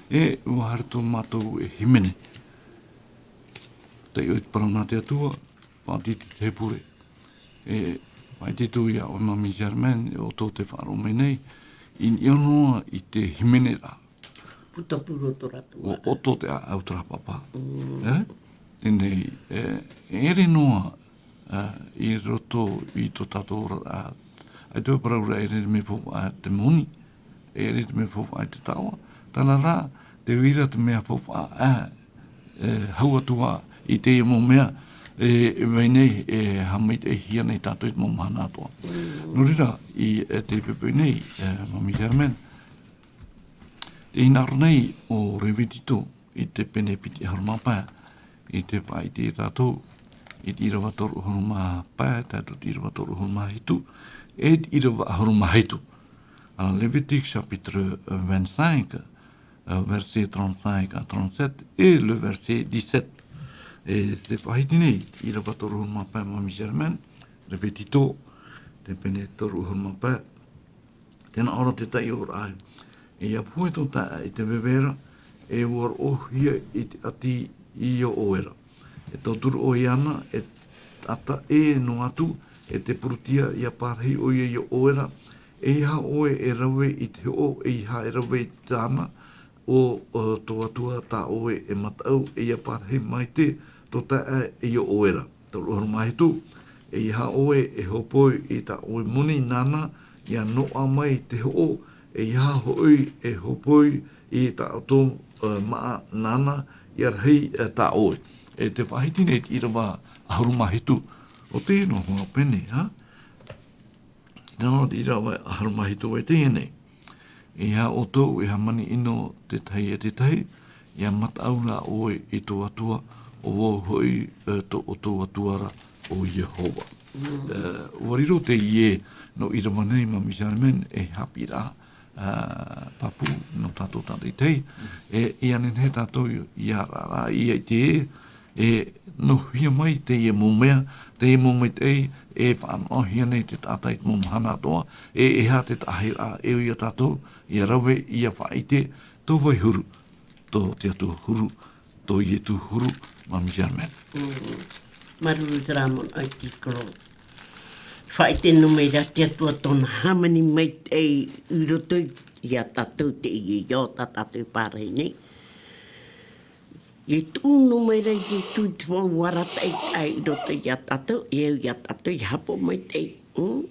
E, ʻua haere atu mātou e hīmene. Taiʻo i te parau nā te Atua, faʻaʻite i te pure. E, faʻaʻite atu iā ʻoe Māmī Germaine, ʻo tō te faʻaroʻo mai nei, i niʻa noa i te hīmeneraʻa. Putapū roa tō rātou. ʻUa ʻoto te ʻāʻau terā pāpā. Mm. E? Teie nei, e, e ʻere noa, e, i roto i tō tātou ora, a, ʻaita e parau ra e ʻere te mea faufaʻa te moni, e ʻere te mea faufaʻa te taoʻa, tāna rā, tē vai ra te mea faufaʻa, a, e, hau atu ā i teie mau mea, e, e vai nei, e haʻamaitaʻihia nei tātou i te mau mahana atoʻa. Mm. Nō reira, i, e, te poʻipoʻi nei, e, Māmī Germaine, tē hinaʻaro nei ʻo Revitito i te pene piti ʻahuru mā pae, i te faʻaʻite ia tātou, i te ʻīrava toru ʻahuru mā pae, tae atu te ʻīrava toru ʻahuru mā hitu, e te ʻīrava ʻahuru mā hitu. Alors, Lévitique chapitre vingt-cinq, euh, verset trente-cinq à trente-sept, et le verset dix-sept. E te faʻaʻite nei, ʻīrava toru ʻahuru mā pae Māmī Germaine, Revitito, te pene toru ʻahuru mā pae, tē nā ʻō ra te taiʻoraʻa. E ʻia pohe tō taeaʻe i te veve ra, e ʻua roʻohia i te ʻati i ʻō ra. E tauturu ʻoe iāna, e taʻata ʻē noa atu, e te purutia ʻia parahi ʻoia i ʻō ra, ʻeiaha ʻoe e rave i te hoʻo, ʻeiaha e rave i te tāna, ʻo, ʻo tō Atua tā ʻoe e mataʻu, e ʻia parahi maite tō taeaʻe i ʻō ra. Toru ʻahuru mā hitu, ʻeiaha ʻoe e hōpoi i tā ʻoe moni nāna ʻia noaʻa mai te hoʻo, ʻeiaha hoʻi e hōpoi i tā ʻoutou, e, māʻa nāna ʻia rahi, e, tā ʻoe. E te faʻaʻite nei te ʻīrava ʻahuru mā hitu, ʻo tē nō hua pene, ha? Nō te ʻīrava ʻahuru mā hitu e teie nei. ʻEiaha ʻoutou e hāmani ʻino te tahi e te tahi, ʻia mataʻu rā ʻoe i tō Atua, ʻo vau hoʻi, e, tō ʻoutou Atua ra ʻo Iehova. Mm. E, ʻua riro teie nō ʻīrava nei Māmī Germaine e haʻapiʻiraʻa, a, pāpū nō tātou tātaʻitahi, e, ʻia nehenehe tātou ʻia, ʻia rāraʻa, ʻia ʻite, e nohohia mai teie mau mea, teie mau maitaʻi, e faʻanahohia nei te taʻata i te mau mahana atoʻa, e, e aha te taʻahiraʻa e ui ia tātou, ʻia rave, ʻia faʻaʻite, tō vai huru, tō te Atua huru, tō Ietu huru, Māmī Germaine. Mm. Māuruuru terā manaʻo e te koro. Faʻaʻite noa mai ra te Atua tōna hāmani maitaʻi i roto ia tātou teie ao tā tātou e pārahi nei. E tuʻu noa mai ra Ietu i te mau arataʻi i roto ia tātou, e au ia tātou, ʻia haʻapaʻo maitaʻi. Mm?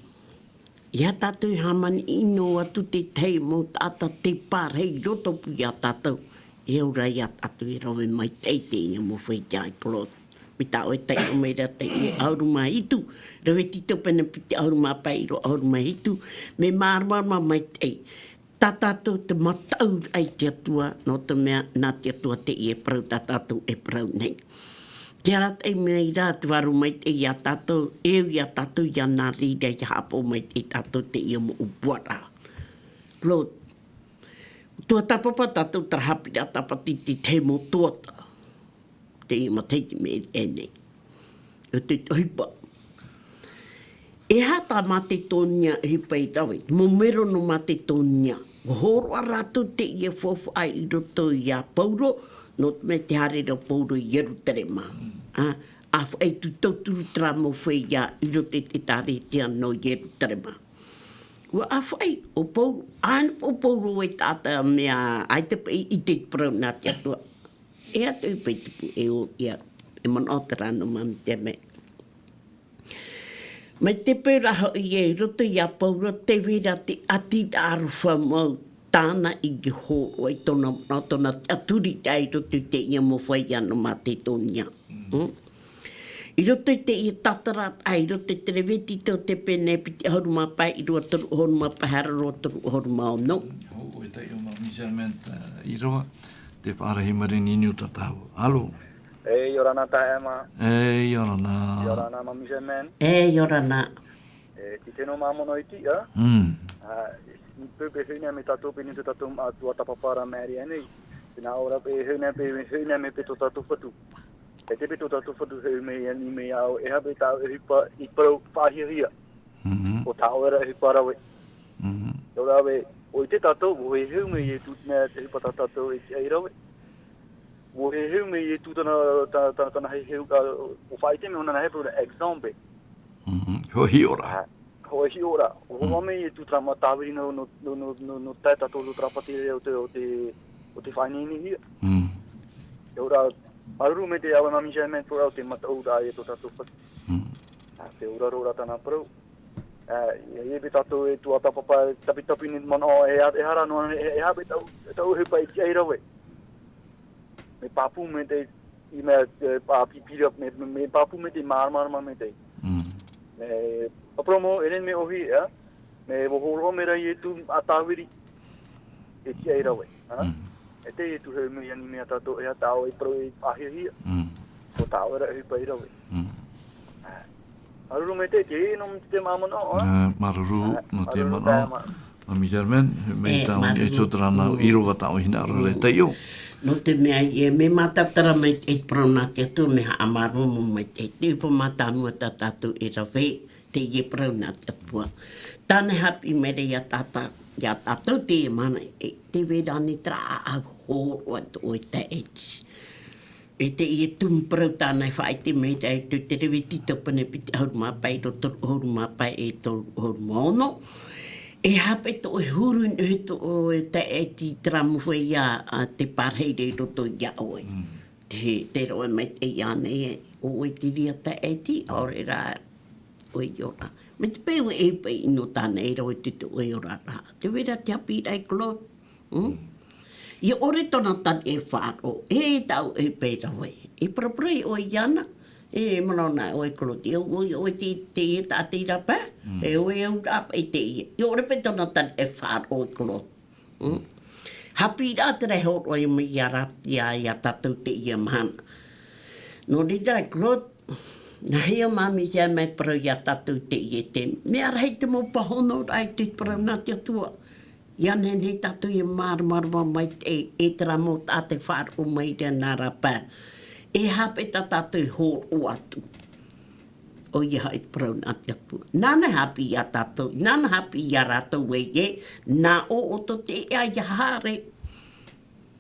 Ia tātou e hāmani ʻino atu te tahi mau taʻata tē pārahi i roto pū ia tātou. E au rā ia tātou e rave maitaʻi teie mau feiā i Claude. Mai tā ʻoe taiʻo mai ra teie ʻahuru mā hitu, Revitito pene piti ʻahuru mā pae ʻīrava ʻahuru mā hitu, mea māramarama maitaʻi. Tā tātou te mataʻu ai te Atua, nō te mea nā te Atua teie e parau tā tātou e parau nei. Te arataʻi mai ra te Vārua Maitaʻi ia tātou, e au ia tātou, ʻia nā reira ʻia haʻapaʻo maitaʻi tātou teie mau upoʻoraʻa. Claude, Tuatāpapa tātou, tara haʻapiʻiraʻa tāpati te tahi mau tuatāpapa. Te matahiti mai ʻēnei. ʻO te ʻohipa. E aha tā Mātetonia ʻohipa i rave, te mau mero nō Mātetonia. ʻUa hōroʻa rātou teie faufaʻa i roto iā Pauro, nō te mea tē haere ra Pauro i Ierutarema. ʻĀ, ʻa faʻaʻite tauturu terā mau feiā i roto i te ʻēkālesia nō Ierutarema. ʻUa ʻāfaʻi ʻo Pauro, ʻānei ʻo Pauro e taʻata mea, ʻaita paʻi i ʻite i te parau nā te Atua. E aha te ʻohipa i tupu e ʻō ia, e manaʻo terā nō Māmite mai. Mai te peu ra hoʻi ē, i roto iā Pauro, tē vai ra te ʻati aroha mau tāna i hōroʻa i tōna manaʻo, tōna tiʻaturi i roto i teie mau feiā nō Mātetonia. Mm. I roto i teie tātara, ʻā, i roto i te Levitiko te pene piti ʻahuru mā pae, ʻīrava toru ʻahuru mā pae, haere roa toru ʻahuru mā ono. Hōʻē taiʻo Māmī Germaine, ā, ʻīrava, tē faʻarahi mai ra i niuniu tātahu. Alo. E, ʻia ora na, Taeaʻe mā. E, ʻia ora na. ʻIa ora na, Māmī Germaine. E, ʻia ora na. E, tē ʻite noa māmā noa i te, ā? Mm. Ā, i peu paʻi e hinaʻaro mai tātou, paʻi nō tō tātou, ā, tuatāpapa ra mai ʻēnei. Tē nā ʻō ra paʻi e hinaʻaro mai, paʻi e hinaʻaro mai paʻi tō tātou Fatu. E te paʻi tō tātou Fatu e hinaʻaro mai, ani mai ʻāu, e aha paʻi tā ʻoe ʻohipa i parau faʻahiahia. Mhm. ʻO tā ʻoe ra ʻohipa rave. Mhm. ʻO rave, ʻua ʻite tātou, ʻua hinaʻaro mai Ietu, nā te ʻohipa tā tātou e tiʻa i rave. ʻUa hinaʻaro mai Ietu tāna, tā, tā, tāna hinaʻaro, ā, ʻua faʻaʻite mai ʻōna nā hea paʻi ra exemple. Mhm. Hoʻi hiʻoraʻa. Ā, hoʻi hiʻoraʻa. ʻUa Mm. hōroʻa mai Ietu terā mau tāviri nō, nō, nō, nō, nō, nō tae tātou tō tāpati o te, o te, o te faʻaineinehia. Mm. ʻIa ora, māuruuru maitaʻi ʻāua Māmī Germaine, parau te mataʻu ra ia tō tātou Fatu. Mm. Ā, te auraro ra tāna parau. Ā, ʻia, ʻia paʻi tātou e tuatāpapa, tapitapi nei manaʻo, e, e aha ra noa, e, e aha paʻi tāʻu, tāʻu ʻohipa i tiʻa i rave. Mea pāpū maitaʻi, i mea, e, pāpipira, mea, mea, mea pāpū maitaʻi, māramarama maitaʻi. Mm. E, pāpū mau, e rave mea ʻōhie, ā? Mea ʻua hōroʻa mai ra Ietu ā tāviri, e tiʻa i rave, ā? Mm. E te Ietu e hinaʻaro mai ani mai ia tātou, e aha tā ʻoe i parau e faʻahiahia. Mm. ʻO tā ʻoe ra ʻohipa i rave. Mm. Māuruuru maitaʻi, te nō te māmā noa, ā? Ā, māuruuru, Ā, nō te māuruuru manaʻo. Taeaʻe mā. Māmī Germaine, mai E, tāʻu māuruuru. E so terā nā Mm. ʻīrava tāʻu hinaʻaro ra Mm. taiʻo. Nō te mea ē, mea mātāmua mai te parau nā te Atua, mea haʻamāuruuru mai te, te ʻohipa mātāmua tā tātou e rave, teie parau nā te Atua. Tāna e haʻapiʻi mai ra ia tātā, ia tātou teie mahana, e, tē vai ra ānei terā ʻāʻau hōroʻa tō ʻoe taʻeti. E teie tumu parau tāna e faʻaʻite mai ra i te Levitiko pene piti ʻahuru mā pae, ʻīrava toru ʻahuru mā pae e toru ʻahuru mā ono. E aha paʻi tō ʻoe huru i niʻa i tō ʻoe taʻeti i terā mau feiā, ā, tē pārahi ra i roto iā ʻoe. Mm. Te, tē roaʻa mai teie ānei, ʻo ʻoe te reira taʻeti, ʻaore rā, ʻoe i ora. Mai te peu e paʻi nō tāna e rave te, te ʻoe oraraʻa. Tē vai ra te haʻapiʻiraʻa e Claude. Mm? Mm. ʻIa ʻore tōna tariʻa e faʻaroʻo, e tāʻu e pae rave. E parapara ʻoe iāna, e manaʻo nā ʻoe Claude, e ʻo, ʻo, ʻoe te, te, te taʻata i rave, Mm. e ʻoe e auraʻa paʻi teie. ʻIa ʻore paʻi tōna tariʻa e faʻaroʻo e Claude. Mm? Haʻapiʻiraʻa terā e hōroʻa mai ia rā, ia, ia tātou teie mahana. Nō reira, Claude, nā hea Māmī Germaine e parau ia tātou teie, te mea rahi te mau pāhonoraʻa i te parau nā te Atua. ʻIa nehenehe tātou ʻia māramarama mai te, e terā mau taʻata e faʻaroʻo mai ra nā rāpae. E aha paʻi tā tātou e hōroʻa atu. ʻOia hoʻi te parau nā te Atua. Nāna e haʻapiʻi ia tātou, nāna e haʻapiʻi ia rātou ē, nā ʻō ʻo tō te ʻēʻa ʻia haere.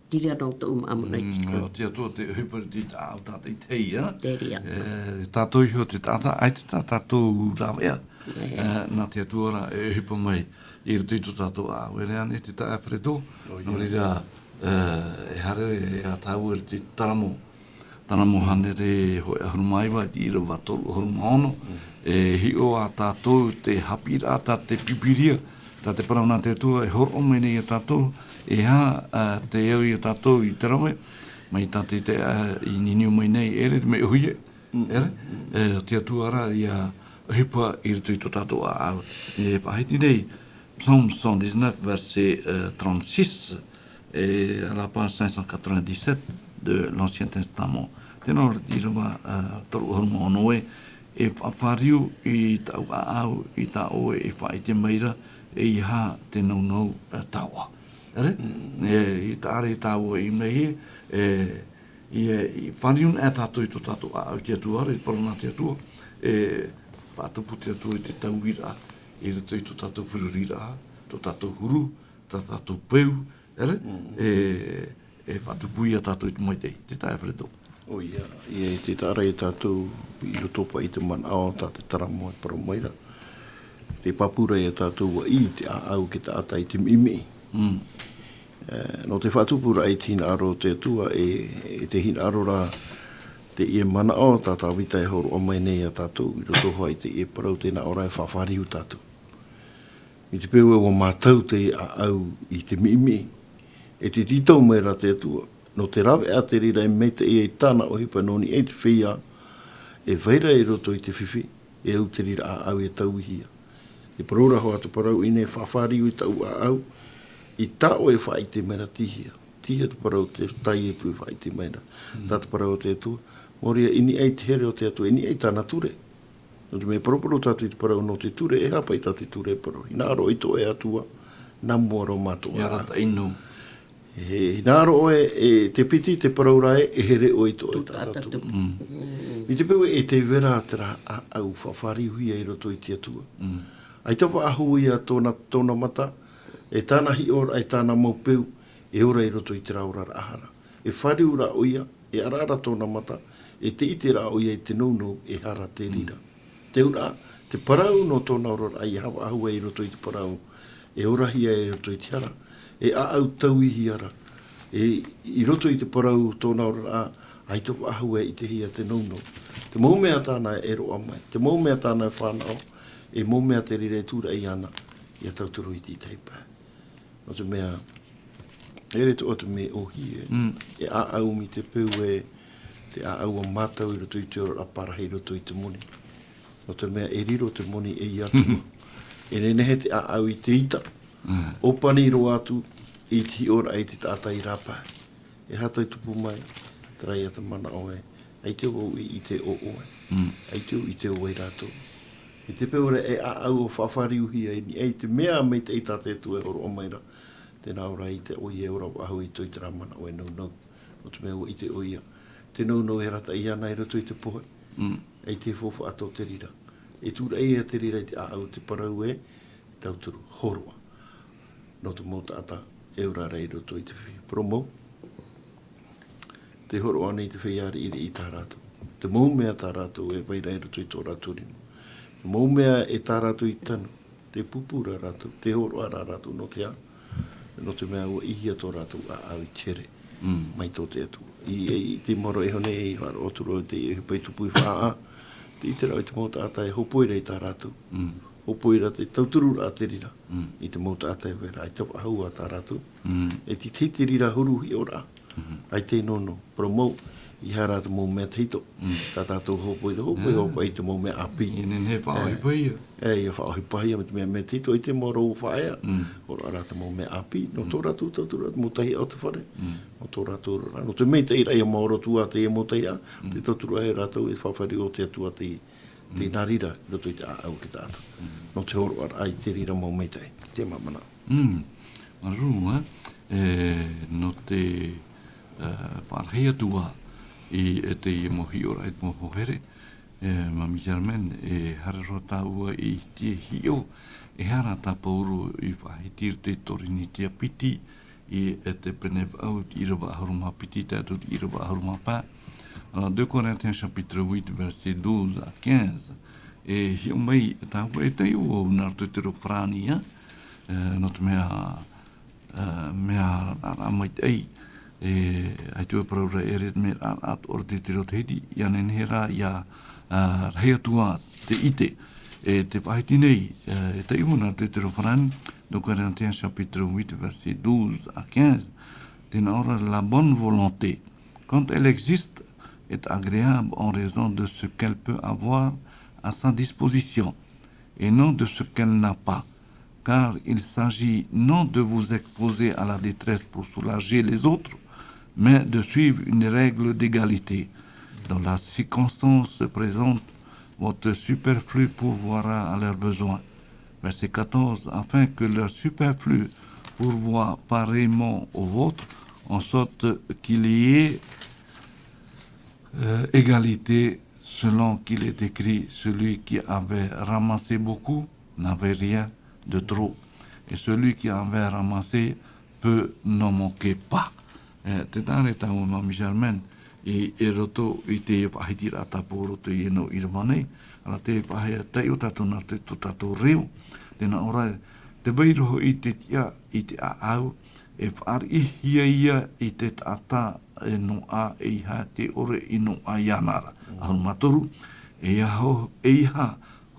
Te reira nō tōʻu māmā nei. Mm, ʻo te Atua te ʻohipa i te taʻata i te hei, ā? Te reira. E, tātou iho te taʻata, ʻaita tā tātou rāveʻa. E. E, nā te Atua rā, e ʻohipa mai, i roto i tō tātou ʻāʻau. E rave ānei te taeaʻe Fredo, ʻOia. Nō reira, e, e haere e tāua i te Taramo. Tāna mau hānere hōʻē ʻahuru mā iva, i te ʻīrava toru ʻahuru mā ono. Mm. E hiʻo ā tātou te haʻapiʻiraʻa tā te Pīpīria, tā te parau nā te Atua, e hōroʻa mai nei ia tātou, e aha, ā, te au ia tātou i te rave, mai tā te, te, ā, i niuniu mai nei, ʻere, te mea ʻōhie, Mm. ʻere, e, te Atua rā, ʻia ʻohipa i roto i tō tātou ʻāʻau. E faʻahiti nei, Psaume cent dix-neuf, verset, euh, trente-six, et à la page cinq cent quatre-vingt-dix-sept de l'Ancien Testament. Tē nō te ʻīrava, euh, toru ʻahuru mā ono ē, e faʻafāriu i tāʻu ʻāʻau, i tā ʻoe e faʻaʻite mai ra, e aha te nounou, euh, taoʻa. Ere? E, i tā, ere, tāua i mea hia, e, i, e, i fāriu noa tātou i tō tātou ʻāʻau i te Atua, ere, i te parau nā te Atua, e, faʻatupu te Atua i te tauiraʻa, i roto i tō tātou feruriraʻa, tō tātou huru, tā tātou peu, ere? E, e faʻatupu ia tātou i te maitaʻi, te taeaʻe Alfredo. ʻOia, ʻia, i te taʻa ra ia tātou i roto paʻi i te manaʻo tā te Taramo e parau mai ra. Te pāpū ra ia tātou ʻua ʻī te ʻāʻau e taʻata i te miʻimiʻi. Mm. E, nō te faʻatupu ra i te hinaʻaro o te Atua, e, e te hinaʻaro ra teie manaʻo tā Tāvita e hōroʻa mai nei ia tātou, i roto hoʻi i teie parau tē nā ʻō ra e faʻafāriu tātou. I te peu ē ʻua mātau te ʻāʻau i te miʻimiʻi, e te tītau mai ra te Atua, nō te rāveʻa te reira e maitaʻi ai tāna ʻohipa nō niʻa i te feiā, e vai ra i roto i te fifi, e au te reira ʻāʻau e tauihia. Te parau ra hoʻi te parau ʻino e faʻafāriu i tāʻu ʻāʻau, i tā ʻoe e faʻaʻite mai ra, tīhia. Tīhia te parau tē tae atu e faʻaʻite mai ra. Mm. Tā te parau o te Atua, mō reira i niʻa i te here o te Atua, i niʻa i tāna ture. Nō te mea e paraparau tātou i te parau nō te ture, e aha paʻi tā te ture e parau. Hinaʻaro i tō ʻoe Atua, nā mua roa mā tō ʻoe. ʻIa arataʻi noa. E, hinaʻaro ʻoe, e te piti, te parau ra ē, e here ʻoe i tō ʻoe Tō tātou. Tātou. Mm. I te peu ē, e tē vai ra terā ʻāʻau faʻafāriuhia i roto i te Atua. Mm. ʻAita faʻahou ia tōna, tōna mata, e tāna hiʻoraʻa, e tāna mau peu, e ora i roto i terā oraraʻa hara. E fāriu ra ʻoia, e ʻaraʻara tōna mata, e te ʻite ra ʻoia i te nounou e hara te reira. Mm. Te auraʻa, te parau nō tōna oraraʻa ʻia faʻahou ai i roto i te parau, e orahia i roto i te hara, e ʻāʻau tauihia ra, e, i roto i te parau tōna oraraʻa, ʻaita faʻahou e ʻitehia te nounou. Te mau mea tāna e roaʻa mai, te mau mea tāna e fānaʻo, e mau mea te reira e tūraʻi ana, ʻia tauturu i te tahi pae. Nō te mea, e ʻere atoʻa te mea ʻōhie, e. Mm. E ʻāʻau mai te peu ē, te ʻāʻau ʻua mātau i roto i te oraraʻa parahi i roto i te moni. Nō te mea e riro te moni ei Atua. E nehenehe te ʻāʻau i te ʻita. Mm. ʻŌpani roa atu i te hiʻoraʻa i te taʻata i rāpae. E aha tei tupu mai, terā ia te manaʻo ē, ʻaita vau i ʻite ʻo ʻoe. Mm. ʻAita vau i ʻite ʻo vai rātou. I te peu ra e ʻāʻau ʻua faʻafāriuhia i niʻa i te mea maitaʻi tā te Atua e hōroʻa mai ra. Tē nā ʻō ra ʻaita ʻoia e ora faʻahou i roto i terā manaʻo e nounou. Nō te mea ʻua ʻite ʻoia. Te nounou e arataʻi ana i roto i te pohe. Mm. ʻAita e faufaʻa atoʻa te reira. E tūraʻi ia te reira i te ʻāʻau te parau ē, tauturu hōroʻa. Nō te mau taʻata e ora ra i roto i te fifi. Parau mau. Tē hōroʻa nei te feiā riʻiriʻi i tā rātou. Te mau mea tā rātou e vai ra i roto i tō rātou rima. Te mau mea e tā rātou i tanu. Tē pūpū ra rātou, tē hōroʻa ra rātou nō te aha. Nō te mea ʻua ʻīhia tō rātou ʻāʻau i te here. Mm. Mai tō te Atua. I, i, i te mau ra iho nei, i faʻaroʻo atu ra i te, i te pae tupu i faʻaʻā. Tē ʻite ra i te mau taʻata e hōpoi ra i tā rātou. Mm. Hōpoi ra te tauturu ra te reira. Mm. I te mau taʻata e vai ra, ʻaita faʻahou ā tā rātou. Mm. E te tahi te reira huru hiʻoraʻa. Mhm. ʻAita e nounou, parau mau, ʻeiaha rā te mau mea tahito. Mm. Tā tātou hōpoi, te hōpoi, mm, hōpoi i te mau mea ʻāpī. E nehenehe faʻaʻohipahia. E, ʻia faʻaʻohipahia, mai te mea, mea tahito, ʻaita e mau ra ʻua faʻaea. Mm. ʻOia rā te mau mea ʻāpī, nō tō rātou tauturu, mau tahi o te fare. Mm. Nō tō rātou ra, nō te mea i te reira ʻia maoro atu ā teie mau tahi, mm, te tauturu e rātou e faʻafāriu o te Atua te, te, mm, nā reira, i roto i te ʻāʻau e taʻata. Mm. Nō te hōroʻaraʻa i te reira mau maitaʻi, te manaʻo. Mm. Māuruuru, ē? E, nō te, e, faʻarahi atu ā i, e, teie mau hiʻoraʻa, e te mau hoa here, e, Mami Germaine, e, haere roa tāua i te hiʻo, e aha rā tā Pauro i faʻahiti i te Tironitia piti, i, e, te pene vaʻu, te ʻīrava ʻahuru mā piti, tae atu te ʻīrava ʻahuru mā pae. Alors, deux Corinthiens chapitre huit, versets douze à quinze. E hiʻo mai, tāua e taiʻo au nā roto i te reo farāni, ē? E, nō te mea, e, mea rā, rā maitaʻi, e, ʻaita e parau ra e ʻere mea rā, rā, ʻo te reo Tahiti, ʻia nehenehe rā, ʻia, e, rahi atu ā te ʻite, e, tē faʻahiti nei, e, e taiʻo au nā roto i te reo farāni, deux Corinthiens chapitre huit, versets douze à quinze, tē nā ʻō ra la bonne volonté, quand elle existe, est agréable en raison de ce qu'elle peut avoir à sa disposition, et non de ce qu'elle n'a pas, car il s'agit non de vous exposer à la détresse pour soulager les autres, mais de suivre une règle d'égalité. Dans la circonstance présente, votre superflu pourvoira à leurs besoins. Verset quatorze, afin que leur superflu pourvoit pareillement au vôtre, en sorte qu'il y ait, euh, égalité, selon qu'il est écrit, celui qui avait ramassé beaucoup n'avait rien de trop, et celui qui avait ramassé peu n'en manquait pas. E, te tāne tāua, Mamie Germaine, i, i roto i te faʻahitiraʻa tā Paulo i teie nei ʻīrava nei, ara te faʻahi-, taiʻo tātou nā te, tō tātou reo, tē nā ʻō ra, tē vai ra hoʻi te tiʻa i te ʻāʻau, e faʻariʻihia ia i te taʻata e noaʻa, ʻeiaha tē ʻore i noaʻa iāna ra. ʻAhuru mā toru, ʻeiaha, ʻeiaha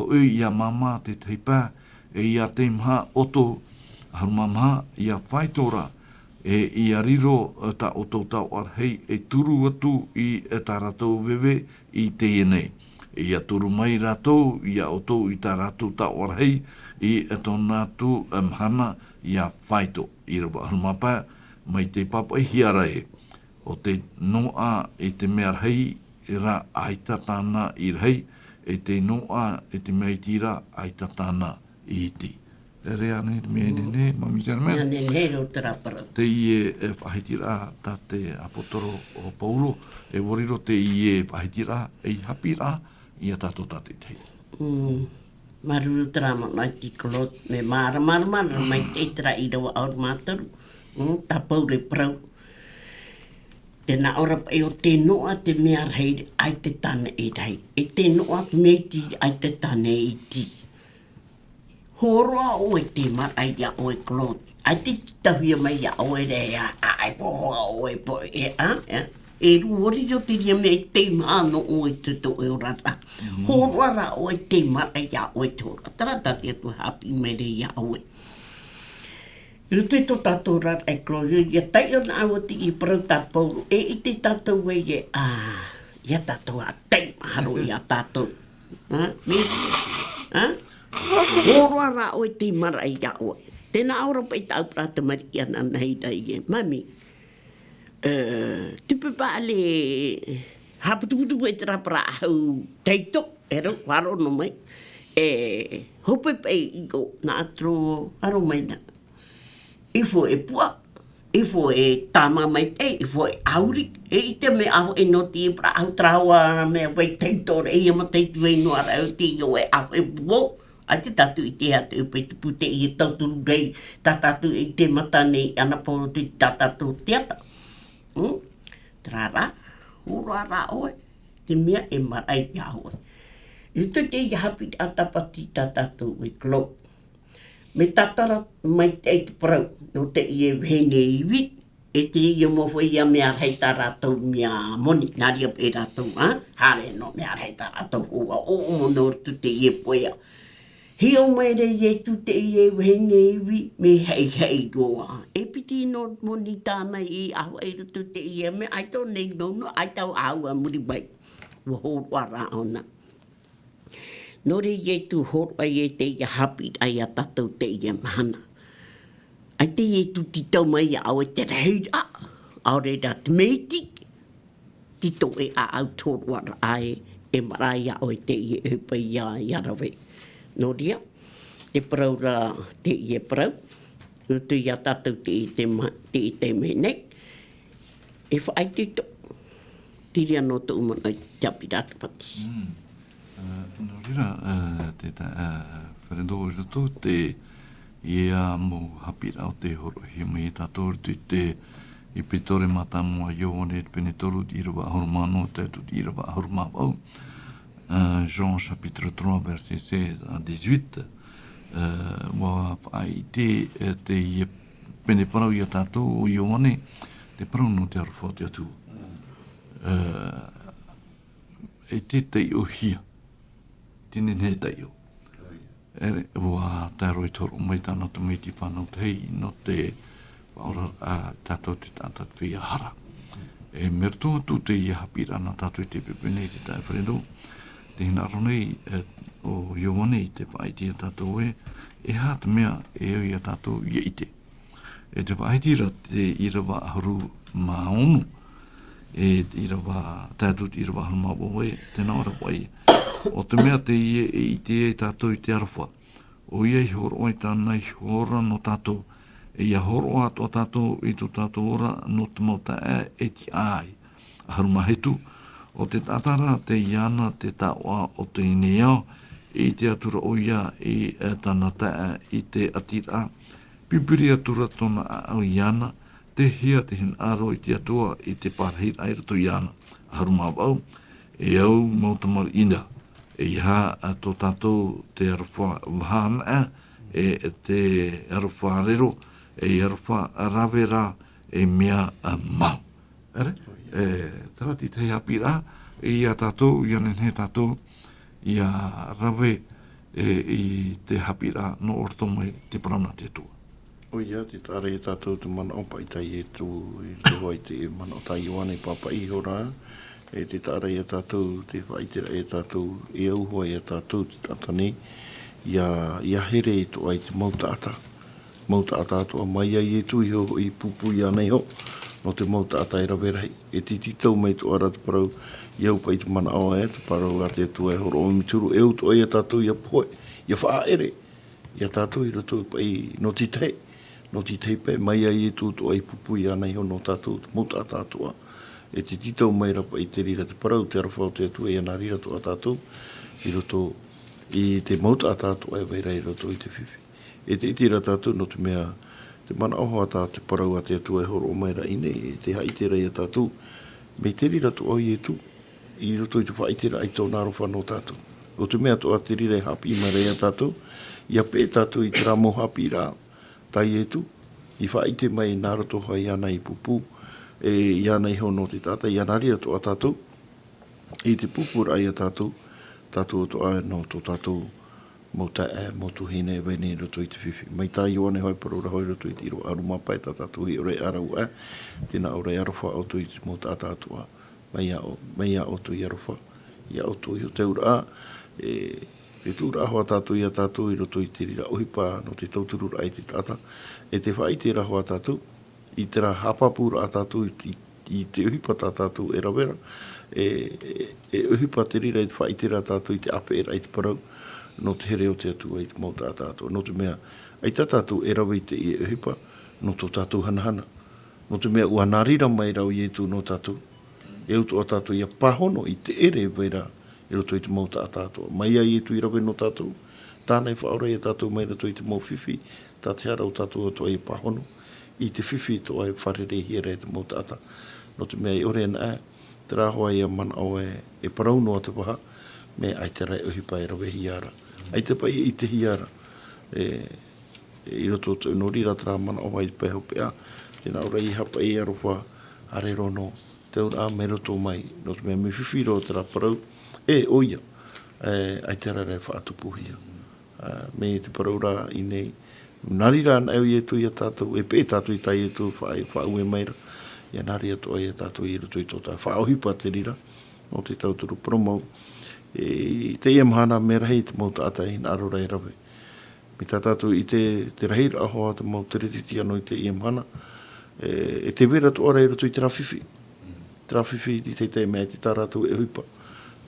hoʻi ʻia māmā te tahi pae, e ʻia teimaha ʻoutou, ʻahuru mā maha, ʻia faito ra, e ʻia riro tā ʻoutou taoʻa rahi, e turu atu i tā rātou veve i teie nei. E ʻia turu mai rātou iā ʻoutou i tā rātou taoʻa rahi i tōna atu mahana ʻia faito. ʻĪrava ʻahuru mā pae, mai tei pāpaʻihia ra ē, ʻo tei noaʻa i te mea rahi ra ʻaita tāna i rahi, e tei noaʻa i te mea iti ra ʻaita tāna i iti. Te reira ānei te mea nehenehe, Mamie Germaine? Nehenehe roa te parau. Teie, e, faʻahitiraʻa tā te ʻāpōsetolo ʻo Paulo, e ʻua riro teie faʻahitiraʻa ei haʻapiʻiraʻa iā tātou tātaʻitahi. Mm. Māuruuru terā manaʻo, Claude, mea māramarama ra maitaʻi terā ʻīrava ʻahuru mā toru. Mm, tā Paulo e parau. Tē nā ʻō ra paʻi ʻo tē noaʻa te mea rahi ʻaita tāna e rahi. E tē noaʻa te mea iti ʻaita tāna e iti. Hōroʻa ʻoe tei maraʻa iā ʻoe, Claude. ʻAita i tītauhia mai iā ʻoe ra ē, ʻaita e hōroʻa ʻoe poʻe, e, ā, e, e rua ʻōrero te reira mea i teimaha noa ʻoe i tō ʻoe oraraʻa. Mm. Hōroʻa rā ʻoe tei maraʻa iā ʻoe te hōroʻa. Terā tā te Atua e haʻapiʻi mai ra iā ʻoe. I roto i tō tātou oraraʻa, Claude, ʻia taiʻo nā ʻoe i te parau tā Paulo, e ʻite tātou ē, ā, ʻia tātou ā teimaha roa iā tātou. Ā, mea, ā? Hōroʻa rā ʻoe tei maraʻa iā ʻoe. Tē nā ʻō ra paʻi tāʻu parau tamariʻi ānānahi ra ē, Mami, ē, tu peux pas aller, haʻaputuputu e terā parau ʻahu taito, e rau, ʻua roʻo noa mai. E, hope paʻi i ʻō, nā ʻō atu ra, ʻua roʻo mai na. I fō e puʻa, i fō e tāmā maitaʻi, i fō e ʻauri, e ʻite mea ʻahu e nō te parau ʻahu tarawa mea vai taito ra, e ia matahiti vai noa ra, e te io e ʻahu e puʻo, ʻaita tātou i ʻite atu e paʻi te pū teie tauturu rahi, tā tātou i ʻite mata nei ana Paulo te tā tātou teata. Mm? Terā rā, hōroʻa rā ʻoe, te mea e maraʻa iā ʻoe. I roto i teie haʻapiʻiraʻa tāpati tā tātou e Claude. Mea tātara maitaʻi te parau, nō teie vahine ivi, e teie mau feiā mea rahi tā rātou mea moni, nā reira paʻi rātou, ā? Haere noa mea rahi tā rātou hōʻē, ʻoʻomo nō roto teie feiā. Hiʻo mai ra Ietu teie vahine ivi, mea haʻihaʻi roa. E piti noa moni tāna i ʻāfaʻi i roto teie mea, ʻaita ʻō nei nō, nō, ʻaita ʻō ʻāua muri mai. ʻUa hōroʻa rā ʻōna. Nō reira Ietu hōroʻa ia i teie haʻapiʻiraʻa iā tātou teie mahana. ʻAita Ietu tītau mai iā ʻoe te rahiraʻa, ʻaore rā te mea iti, tītau e ʻāʻau te hōroʻaraʻa ē, e maraʻa iā ʻoe teie ʻohipa ia, ia rave. Nō reira, te parau ra, teie parau, roto iā tātou te, te ma-, te, te mea nei, e faʻaitoito. Terā noa tōʻu manaʻo i te haʻapiʻiraʻa tāpati. Mm. Ā, nō reira, ā, te ta-, ā, Fernando, i roto i teie mau haʻapiʻiraʻa o tē hōroʻahia mai iā tātou i roto i te, i Pētero, Mātā, Ioane, pene toru, ʻīrava ʻahuru mā ono, tae atu i te ʻīrava ʻahuru mā vaʻu. Ā, Jean chapitre trois, verset seize à dix-huit. Ā, ʻua faʻaʻite, ā, teie pene parau iā tātou ʻo Ioane, te parau nō te aroha o te Atua. Ā, e te taiʻohia, te nehenehe e taiʻo. E, ʻua tae roa i te hōroʻa mai tāna tamaiti fānau tahi, nō te faʻaora, ā, tātou te taʻata te feiā hara. E, mai roto atu teie haʻapiʻiraʻa nā tātou i te pepe nei, te taeaʻe Fernando, tē hinaʻaro nei, e, ʻo Ioane i te faʻaʻite iā tātou ē, e aha te mea e au iā tātou ʻia ʻite. E te faʻahiti ra te ʻīrava ʻahuru mā ono, e te ʻīrava, tae atu te ʻīrava ʻahuru mā vaʻu ē, tē nā ʻō ra paʻi, ʻo te mea teie e ʻite ai tātou i te aroha, ʻoia i hōroʻa i tāna iho ra nō tātou, ʻIa hōroʻa atoʻa tātou i tō tātou ora nō te mau taeaʻe e tiʻa ai. ʻAhuru mā hitu, ʻo te taʻata ra tei iāna te taoʻa o teie nei ao, i ʻite atura ʻoia i, e, tāna taeaʻe i te ʻātiraʻa, pipiri atura tōna ʻāʻau iāna, tei hea te hinaʻaro i te Atua i te pārahiraʻa i roto iāna. ʻAhuru mā vaʻu, e au mau tamariʻi ra, ʻeiaha tō tātou te aroha vaha anaʻe, e te aroha rero, e aroha rave ra, e mea mau. ʻEre? E, terā te tahi haʻapiʻiraʻa, e ia tātou, ʻia nehenehe tātou, ʻia rave, e, i te haʻapiʻiraʻa nō roto mai te parau nā te Atua. ʻOia, tē taʻa ra ia tātou te manaʻo paʻi tā Ietu, i roto i te manaʻo tā Ioane i pāpaʻi iho ra, e tē taʻa ra ia tātou, te faʻaʻiteraʻa ia tātou, e au hoʻi ia tātou te taʻata nei, ʻia, ʻia here atoʻa i te mau taʻata. Mau taʻata atoʻa mai ia Ietu iho, i pūpū iāna iho, nō te mau taʻata e rave rahi. E tītau mai atoʻa ra te parau, ʻia au paʻi te manaʻo e, te parau a te Atua e hōroʻa mai te huru, e au atoʻa ia tātou ʻia pohe, ʻia faʻaʻere, ia tātou i roto paʻi nō te tahi, nō te tahi pae, mai ia Ietu atoʻa i pūpū iāna iho nō tātou, te mau taʻata atoʻa. E tītau mai ra paʻi te reira te parau, te aroha o te Atua, ʻia nā reira atoʻa tātou, i roto i te mau taʻata atoʻa e vai ra i roto i te fifi. E te ʻite ra tātou nō te mea, te manaʻo hoʻi tā te parau a te Atua e hōroʻa mai ra i ʻō nei, e te haʻaʻite ra ia tātou, mai te reira atoʻa o Ietu, i roto i te faʻaʻiteraʻa i tōna aroha nō tātou. ʻO te mea atoʻa te reira e haʻapiʻi mai ra ia tātou, ʻia peʻe tātou i terā mau haʻapiʻiraʻa, tā Ietu, i faʻaʻite mai nā roto hoʻi iāna i pūpū, e iāna iho nō te taʻata, ʻia nā reira atoʻa tātou, i te pūpūraʻa ia tātou, tātou atoʻa nō tō tātou mau taeaʻe, mau tuahine e vai nei i roto i te fifi. Mai tā Ioane hoʻi parau ra hoʻi i roto i te ʻīrava ʻahuru mā pae, tā tātou hiʻo ra e ʻāraʻuaʻe, tē nā ʻō ra e aroha ʻoutou i te mau taʻata atoʻa, mai iā ʻo-, mai iā ʻoutou i aroha, iā ʻoutou iho te auraʻa, e, te tuʻuraʻa hoʻi tātou ia tātou i roto i te reira ʻohipa nō te tautururaʻa i te taʻata, e te faʻaʻite ra hoʻi tātou, i terā haʻapāpūraʻa tātou i, i, i te ʻohipa tā tātou e rave ra, e, e, e ʻohipa te reira i te faʻaʻite ra tātou i te ʻāpeʻeraʻa i te parau, nō te here o te Atua i te mau taʻata atoʻa. Nō te mea, ʻaita tātou e rave i teie ʻohipa, nō tō tātou hanahana. Nō te mea, ʻua nā reira mai ra ʻo Ietu nō tātou, e au atoʻa tātou ʻia pāhono i te ʻere e vai ra i roto i te mau taʻata atoʻa. Mai iā Ietu i rave nō tātou, tāna i faʻaora ia tātou mai roto i te mau fifi, tā te hara o tātou atoʻa ʻia pāhono i te fifi atoʻa e fārereihia ra e te mau taʻata. Nō te mea e ʻore anaʻe, terā hoʻi ia manaʻo e, e parau noa te vaha, mea ʻaita rā e ʻohipa e ravehia ra. ʻAita paʻi e ʻitehia ra. E, e, i roto te, nō reira terā manaʻo i te pae hopeʻa, tē nā ʻō ra ʻeiaha paʻi e aroha, ʻa rero nō te auraʻa mai roto mai, nō te mea mea fifi roa terā parau, e, ʻoia, e, ʻaita rā e faʻatupuhia. Ā, mai te parau ra i ʻō nei, nā reira anaʻe ʻo Ietu ia tātou, e peʻe tātou i tā Ietu, faʻa-, faʻaue mai ra, ʻia nā reira atoʻa ia tātou i roto i tō tā, faʻaʻohipa te reira, nō te tauturu parau mau. E, i teie mahana mea rahi te mau taʻata e hinaʻaro ra e rave. Mai tā tātou i te, te rahiraʻa hoʻi te mau teretete ʻana i teie mahana, e, e tē vai ra atoʻa ra i roto i terā fifi. Terā fifi i te tahi mea e te tā rātou e ʻohipa.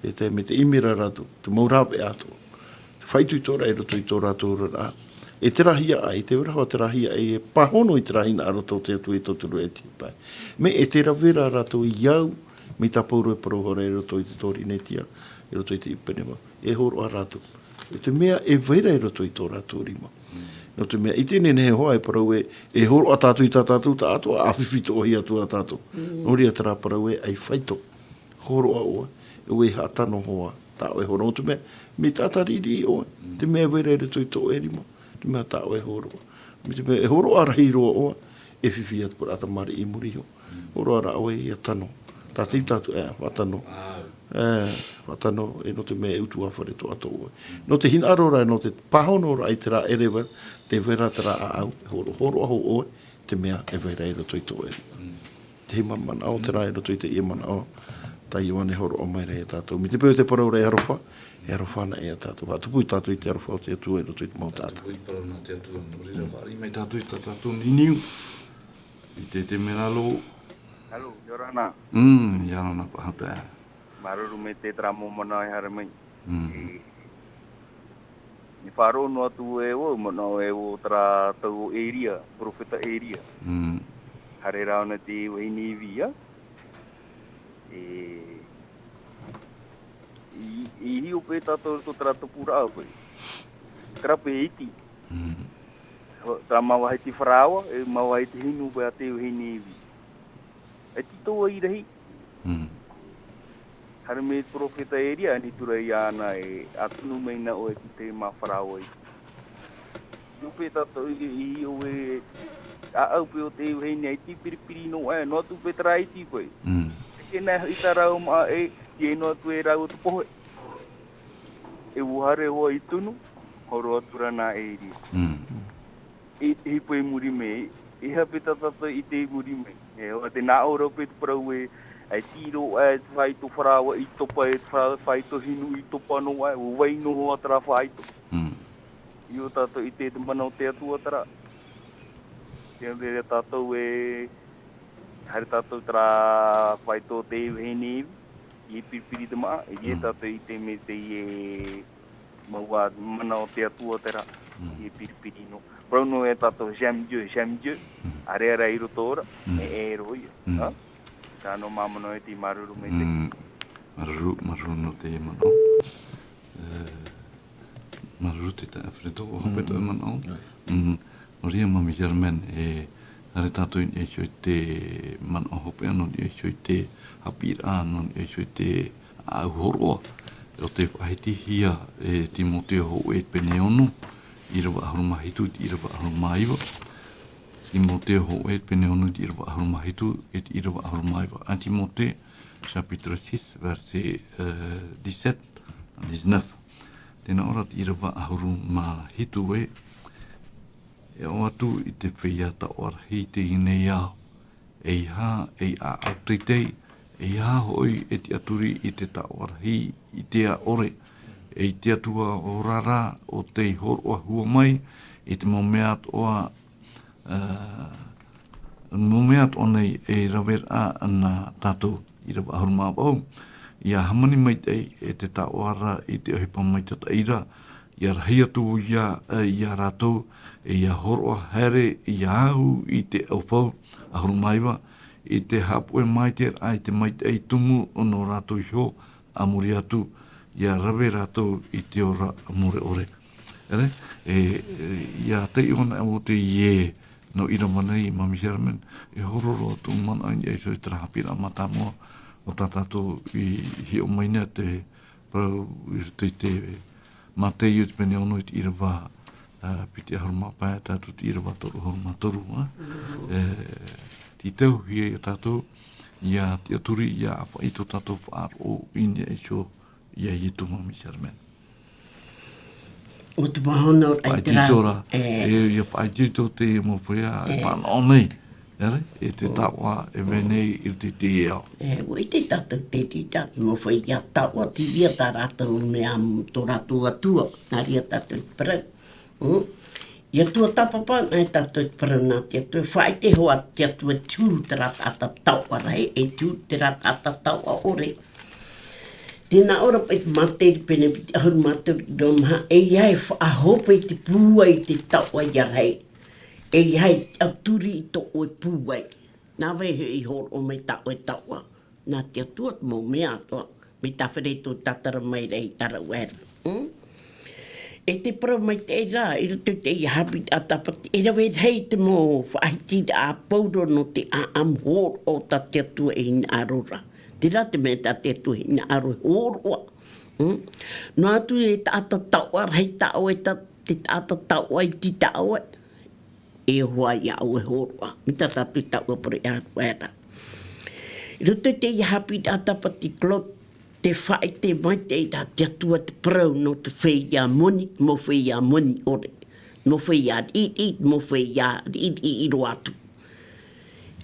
E te mea te ʻimi ra rātou, te mau rāveʻa atoʻa. Te faʻaitoitoraʻa i roto i tō rātou oraraʻa. E terā hiaʻai, tē vai ra hoʻi terā hiaʻai e pāhono i terā hinaʻaro tō te Atua i tauturu e te pae. Mea e tē rave ra rātou i au, mai tā Pauro e parau ra i roto i te Torinetia, i roto i te Ipeneva. E hōroʻa rātou. E te mea e vai ra i roto i tō rātou rima. Nō te mea, i teie nei hoʻi e parau e, e hōroʻa tātou i tā tātou taʻatoʻa, ʻa fifi atoʻa ia tātou. Nō reira terā parau e, ʻai faito. Hōroʻa ʻoe, ʻua haʻatano hoʻi, tā ʻoe hōroʻa. Nō te mea, mea taʻata riʻiriʻi ʻoe, te mea e vai ra i roto i tō ʻoe rima, te mea tā ʻoe hōroʻa. Mai te mea e hōroʻa rahi roa ʻoe, e fifi atu parau tamariʻi i muri iho. Hōroʻa rā ʻoe ʻia tano. Tātou, tātou, e, faʻatano. E, faʻatano, e nō te mea e ʻutuāfare atoʻa ʻoe. Nō te hinaʻaro ra, nō te pāhono ra i terā ʻere vai ra, tē vai ra terā ʻāʻau, hōro-, hōroʻa hoʻi ʻoe, te mea e vai ra i roto i tō ʻoe. Te hima manaʻo, terā i roto i teie manaʻo, tā Ioane hōroʻa mai ra ia tātou. Mai te peu te parau ra e aroha, e aroha anaʻe ia tātou. Faʻatupu tātou i te aroha o te Atua i roto i te mau taʻata. Faʻatupu i te parau nā te Atua, nō reira, fāriʻi mai tātou i tā tātou niuniu. I te, te mea rā. Hello, ʻia ora na. Mm, ʻia ora na, paʻi, haere atu. Māuruuru maitaʻi terā mau manaʻo e haere mai. Mm. E, E faʻaroʻo noa atu e vau, manaʻo e vau, terā tau o Eria, perofeta Eria. Mm. Haere rā ʻōna te vahine Ivi, ā. E, i, i hiʻo paʻi tātou i roto terā tupuraʻa paʻi. Terā paʻi iti. Mm. Ho-, terā māvahi te faraoa, e māvahi te hinu paʻi a te vahine Ivi. E tītau i rahi. Mm. Haere mai te perofeta Eria, ani tura iāna e, ʻa tunu mai na ʻoe i te mā faraoa i. Hiʻo paʻi tātou i, i hiʻo e, ʻāʻau paʻi o te vahine Ivi, piripiri noa, e, noa atu paʻi terā iti paʻi. Mm. Tē nā hoʻi terā mau māʻa e, ʻia noa atu e rāua te pohe. E ʻua haere hoʻi i tunu, horo atu ra nā Eria. Mm. E, e paʻi muri mai, e aha paʻi tā tātou i ʻite i muri mai. E, ʻo te nā ʻō ra paʻi te parau e, e tīrō, e, te faito faraoa i topa, e te fa-, faito hinu i topa noa, e, ʻo vai noa terā faito. Mm. Hiʻo tātou i ʻite te mana o te Atua terā. Tē vai ra tātou e, haere tātou terā faito te vahine Ivi, ʻia piripiri te māʻa, e, mm, tātou i ʻite mai teie mau ā mana o te Atua terā, mm, ʻia piripiri noa. Parau noa e tātou, j'aime Dieu, j'aime Dieu. Mm. Haere ra i roto ra, mm, e, e roʻo ia. Mm. Ha? Terā noa māmā noa e tē māuruuru mai te. Mm. Māuruuru, māuruuru nō te manaʻo. E, māuruuru te taeaʻe Alfredo, ʻua hope tō, mm, manaʻo. Right. Mm. Nō reira, Mami Germaine, e, haere tātou i niʻa iho i te manaʻo hopeʻa, nō niʻa iho i te haʻapiʻiraʻa, nō niʻa iho i te ʻāʻau hōroʻa, ʻo tē faʻahitihia e Timoteo hōʻē pene ono, ʻīrava ʻahuru mā hitu, ʻīrava ʻahuru mā iva. Timoteo hōʻē pene ono, ʻīrava ʻahuru mā hitu, e te ʻīrava ʻahuru mā iva. Un Timothée, chapitre six, verset, euh, dix-sept à dix-neuf. Tē nā ʻō ra te ʻīrava ʻahuru mā hitu ē, E ʻoaʻoa atu i te feiā taoʻa rahi i teie nei ao, ʻeiaha ei ʻāʻau teitei, ʻeiaha hoʻi e tiʻaturi i te taoʻa rahi i te ʻore, e i te Atua ora ra ʻo tei hōroʻa hua mai i te mau mea atoʻa, ā, mau mea atoʻa nei e raveraʻa ana tātou. ʻĪrava ʻahuru mā vaʻu, ʻia hāmani maitaʻi e te taoʻa ra i te ʻohipa maitataʻi ra, ʻia rahi atu ia, ā, ia rātou, e ʻia hōroʻa haere, ʻia ahu i te ʻaufau, ʻahuru mā iva, i te haʻapuʻe maitaʻi ra, i te maitaʻi tumu nō rātou iho, a muri atu, ʻia rave rātou i te ora mure ʻore. ʻEre, e, e, ʻia taiʻo ana au teie nō ʻīrava nei, Mami Germaine, e hōroʻa atu manaʻo i niʻa iho i terā haʻapiʻiraʻa mātāmua, ʻo tā tātou i hiʻo mai nei te parau i roto i te Mātaiu te pene ono i te ʻīrava, ā, piti ʻahuru mā pae, tae atu te ʻīrava toru ʻahuru mā toru, ā? Mm. E, tītauhia ia tātou, ʻia tiʻaturi, ʻia ʻāfaʻi tō tātou faʻaroʻo i niʻa iho ia Ietu, Mami Germaine. ʻO te pāhono raʻa i terā. Faʻaitoito ra, e, e, ʻia faʻaitoito te mau feiā, e, e, fānaʻo nei, ʻere, e te, mm, taoʻa e vai nei i roto i te ao. E, ʻua ʻite tātou te reira, te mau feiā taoʻa, te reira tā rātou mea, tō rātou atua, nā reira tātou i te parau. Mm. ʻIa tuatāpapa anaʻe tātou i te parau nā te Atua, e faʻaʻite hoʻi te Atua e te huru terā taʻata taoʻa rahi, e te huru terā taʻata taoʻa ʻore. Tē nā ʻō ra paʻi te Mātaiu pene piti ʻahuru mā toru, ʻīrava maha, ʻeiaha e faʻahope i te pūai i te taoʻa ʻia rahi. ʻEiaha e tiʻaturi i tō ʻoe pūai. Nā vai hoʻi i hōroʻa mai tā ʻoe taoʻa? Nā te Atua te mau mea atoʻa, mai tā Fereto tātara mai ra i terā uaera. Mm? E te parau maitaʻi ra, i roto i teie haʻapiʻiraʻa Tāpati, e rave rahi te mau faʻahitiraʻa a Pauro nō te ʻāʻamu hōroʻa o tā te Atua e hinaʻaro ra. Terā te mea tā te Atua e hinaʻaro e hōroʻa. Mm? Noa atu e taʻata taoʻa rahi tā ʻoe, e ta-, te taʻata taoʻa iti tā ʻoe. E hoa ia ʻoe hōroʻa, mai tā tātou i taua parau i ʻāruʻa ra. I roto i teie haʻapiʻiraʻa Tāpati, Claude, tē faʻaʻite maitaʻi ra te Atua te parau nō te feiā moni, te mau feiā moni ʻore, te mau feiā riʻiriʻi, te mau feiā riʻiriʻi i roto atu.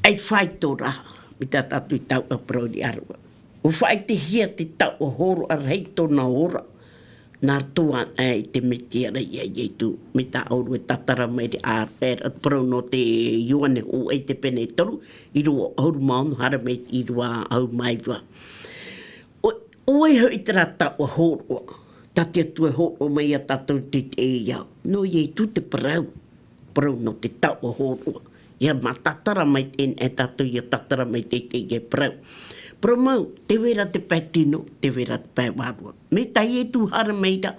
ʻAi faito ra, mai tā tātou i taua parau i ʻāruʻa. ʻUa faʻaʻitehia te taoʻa hōroʻa rahi i tōna ora. Nā roto anaʻe i te Mesia ra ia Ietu, mai tā ʻoe e tātara mai ra, ā, e, te parau nō te Ioane hōʻē i te pene toru, ʻīrava ʻahuru mā ono haere mai i te ʻīrava ʻahuru mā iva. ʻO, ʻoe hoʻi terā taoʻa hōroʻa, tā te Atua e hōroʻa mai iā tātou te, te, ia. Nō Ietu te parau. Parau nō te taoʻa hōroʻa. Ia mā tātara mai teie nei tātou, ia tātara mai te, te, ia parau. Parau mau, tē vai ra te pae tino, tē vai ra te pae vārua. Mai tā Ietu haere mai ra,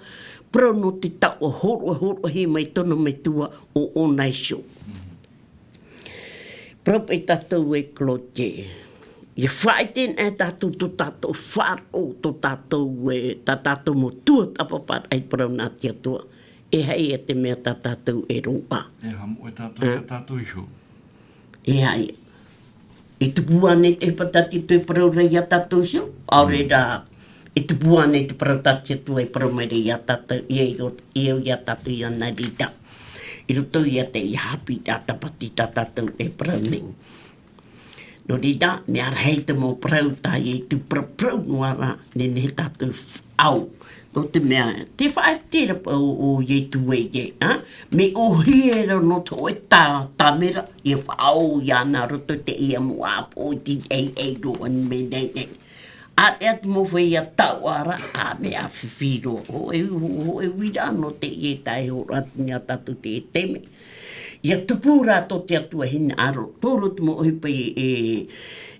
parau nō te taoʻa hōroʻa, hōroʻahia mai tōna metua ʻo ʻōna iho. Parau paʻi tātou e Claude. Ia faʻaʻite nei tātou tō tātou faʻaroʻo, tō tātou e, tā tātou mau tuatāpaparaʻa i parau nā te Atua. E aha ia te mea tā tātou e roaʻa. E haʻamoʻe tātou, ā, iā tātou iho. E aha ia. E tupu ānei te ʻohipa tā te Atua e parau ra iā tātou iho. ʻAore rā, e tupu ānei te parau tā te Atua e parau mai ra iā tātou, ia, ia, ia, iā tātou iāna i reira. I roto ia teie haʻapiʻiraʻa tāpati tā tātou e parau nei. Nō reira, mea rahi te mau parau tā Ietu parau, parau noa ra, nehenehe tātou e faʻaau. Nō te mea, tē faʻaʻite ra paʻi ʻo, ʻo Ietu ē, ā? Mea ʻōhie ra nō te hōʻē tā, tāmera, ia faʻaau iāna i roto i teie mau ʻāpoʻo i te ʻeʻe roa nei, nei, nei. ʻĀreʻa te mau feiā taoʻa ra, ā, mea fifi roa. Hōʻē, hōʻē uiraʻa nō teie taʻe hōroʻa atu nei iā tātou i teie taime. Ia tupu rā tō te Atua e hinaʻaro, pauroa te mau ʻohipa e, e,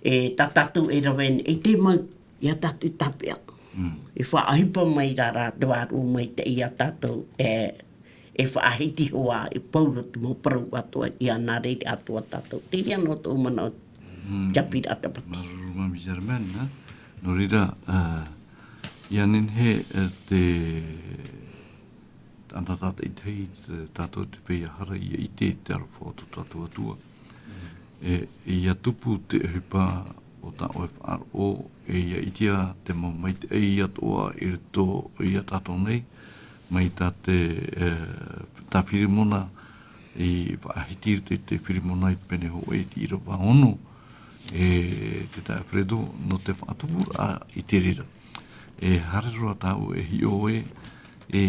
e tā tātou e rave nei, e te mau, iā tātou i tāpeʻa. Mm. E faʻaʻohipa mai ra rā, te Vārua Maitaʻi iā tātou, e, e faʻahiti hoʻi, e pauroa te mau parau atoʻa, ia nā reira atoʻa tātou. Te reira noa tōʻu manaʻo, mm, te haʻapiʻiraʻa tāpati. Māuruuru maitaʻi Germaine, ā? Nō reira, ā, ia nehenehe, ā, te, taʻata tātaʻitahi, te, tātou te feiā hara ia ʻite te aroha o tō tātou Atua. E, ia tupu te ʻohipa o tā ʻoe faʻaroʻo, e ia ʻitea te mau maitaʻi atoʻa i roto iā tātou nei, mai tā te, e, tā Firimona, i faʻahiti i te, te Firimona i te pene hōʻē i te ʻīrava ono, e te taeaʻe Fredo, nō te faʻatupuraʻa i te reira. E haere roa tāʻu e hiʻo ē, e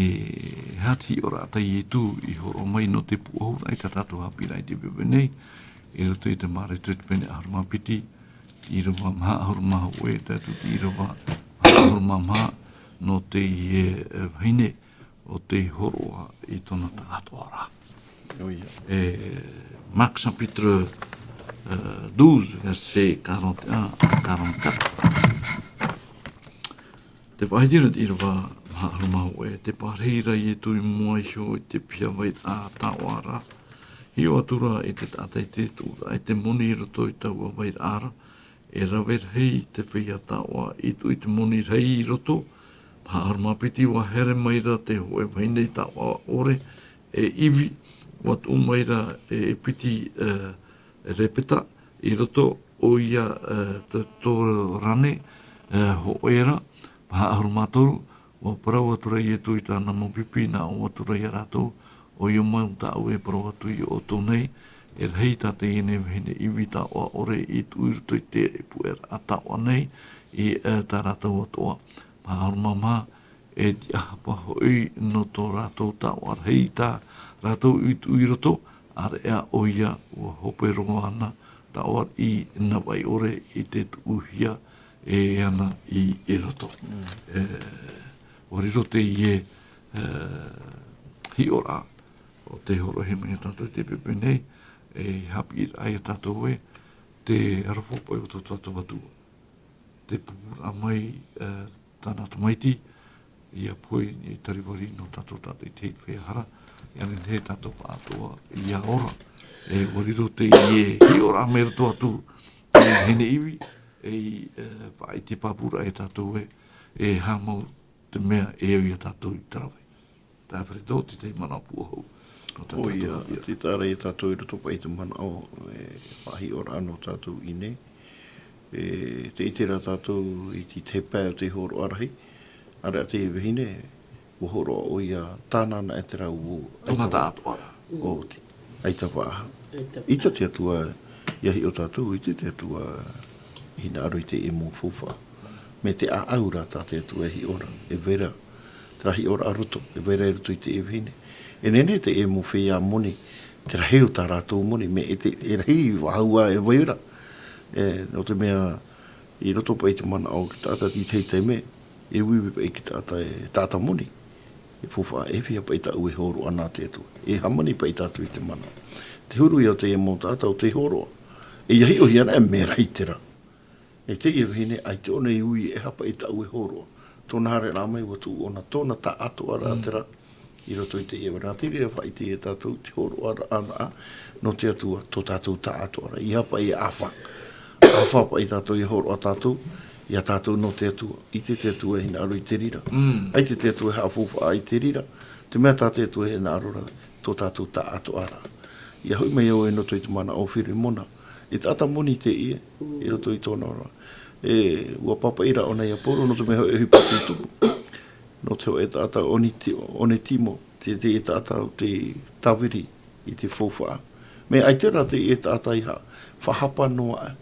aha te hiʻoraʻa tā Ietu i hōroʻa mai nō te pūʻohuraʻa i tā tātou haʻapiʻiraʻa i teie nei, i roto i te Mareko i te pene ʻahuru mā piti, ʻīrava maha ʻahuru mā hōʻē, tae atu i te ʻīrava maha ʻahuru mā maha, nō teie, e, vahine, ʻo tei hōroʻa i tōna taʻatoʻaraʻa. ʻOia. E, Marc chapitre, euh, douze, verset quarante et un à quarante-quatre. Tē faʻahiti ra te ʻīrava maha ʻahuru mā hōʻē, tē pārahi ra Ietu i mua iho i te piha vairaʻa taoʻa ra. Hiʻo atu ra i te taʻata i te tuʻuraʻa i te moni i roto i taua vairaʻa ra, e rave rahi te feiā taoʻa i tuʻu i te moni rahi i roto. Maha ʻahuru mā piti, ʻua haere mai ra te hōʻē vahine taoʻa ʻore e ivi, ʻua tuʻu mai ra e, e piti, e, rēpeta i roto, ʻoia, e, te, tō rane, e, hōʻē ra. Maha ʻahuru mā toru, ʻua parau atu ra Ietu i tāna mau pipi, nā ʻō atu ra iā rātou, ʻoia mau tāʻu e parau atu iā ʻoutou nei, e rahi tā teie nei vahine ivi taoʻa ʻore i tuʻu i roto i te puʻeraʻa taoʻa nei, i, e, tā rātou atoʻa. Maha ʻahuru mā maha, e tiʻahapa hoʻi nō tō rātou taoʻa rahi tā rātou i tuʻu i roto, ʻāreʻa ʻoia ʻua hope roa ana, taoʻa i nā vai ʻore i te tuʻuhia e ana i, i roto. Mm. E, ʻua riro teie, e, hiʻoraʻa, ʻo tei hōroʻahia mai iā tātou i teie poʻipoʻi nei, e haʻapiʻiraʻa iā tātou ē, te aroha paʻi o tō tātou Atua. Te pūpūraʻa mai, e, tāna Tamaiti, ʻia pohe i Kalivari nō tātou tātaʻitahi te feiā hara, ʻia nehenehe tātou pāʻatoʻa ʻia ora. E, ʻua riro teie hiʻoraʻa mai roto atu i te vahine ivi, e, e, faʻaʻite pāpūraʻa iā tātou ē, e aha mau te mea e au iā tātou i te rave. Taeaʻe Fredo, te tahi manaʻo pūʻohu. Nō tā tātou ia, haʻapiʻiraʻa. Tē taʻa ra iā tātou i roto paʻi te manaʻo, e, faʻahiʻoraʻa nō tātou i ʻō nei. E, tē ʻite ra tātou i te tahi pae o te hōroʻa rahi. ʻĀreʻa te vahine, ʻua hōroʻa ʻoia tāna anaʻe te rāuō. Tōna taʻatoʻaraʻa. ʻO te, ʻaita faʻahou. ʻAita faʻahou. ʻIte te Atua, ʻia hiʻo tātou, ʻite te Atua, e hinaʻaro i teie mau faufaʻa. Mea tē ʻāʻau ra tā te Atua e hiʻo ra, e vai ra terā hiʻoraʻa roto, e vai ra i roto i teie vahine. E nehenehe teie mau feiā moni, te rahi o tā rātou moni, mea ʻite, e rahi vāhua e vai ra. E, nō te mea, i roto paʻi te manaʻo o te taʻata i teie taime, E uiui paʻi i te taʻata, e taʻata moni. E faufaʻa, e fiha paʻi tāʻu e hōroʻa nā te Atua. E hāmani paʻi tātou i te mana. Te huru ia o teie mau taʻata ʻo tei hōroʻa. E ia hiʻohia ana e mea rahi terā. E teie vahine, ʻaita ʻōna i ui e aha paʻi tāʻu e hōroʻa. Tōna haereraʻa mai ʻua tuʻu ʻōna, tōna taʻatoʻaraʻa terā. I roto i teie vahine, te reira faʻaʻite ia tātou, te hōroʻaraʻa nō te Atua, tō tātou taʻatoʻaraʻa. E aha paʻi e ʻāfa. ʻĀfa paʻi tātou ia hōroʻa tātou, ia tātou nō te Atua. ʻIte te Atua e hinaʻaro i te reira. ʻAita te Atua e haʻafaufaʻa i te reira. Te mea tā te Atua e hinaʻaro ra, tō tātou taʻatoʻaraʻa. Ia hoʻi mai au e nō te mana o Firimona. E taʻata moni teie, i roto i tōna ora. E, ʻua pāpaʻi ra ʻōna ia Paulo, nō te mea hoʻi e ʻohipa tei tupu. Nō te hōʻē taʻata Oneti-, Onetimo, te, te taʻata ʻo tei tāviri i te faufaʻa. Mea ʻaita rā teie taʻata i ha-, faʻahapa noa aʻe.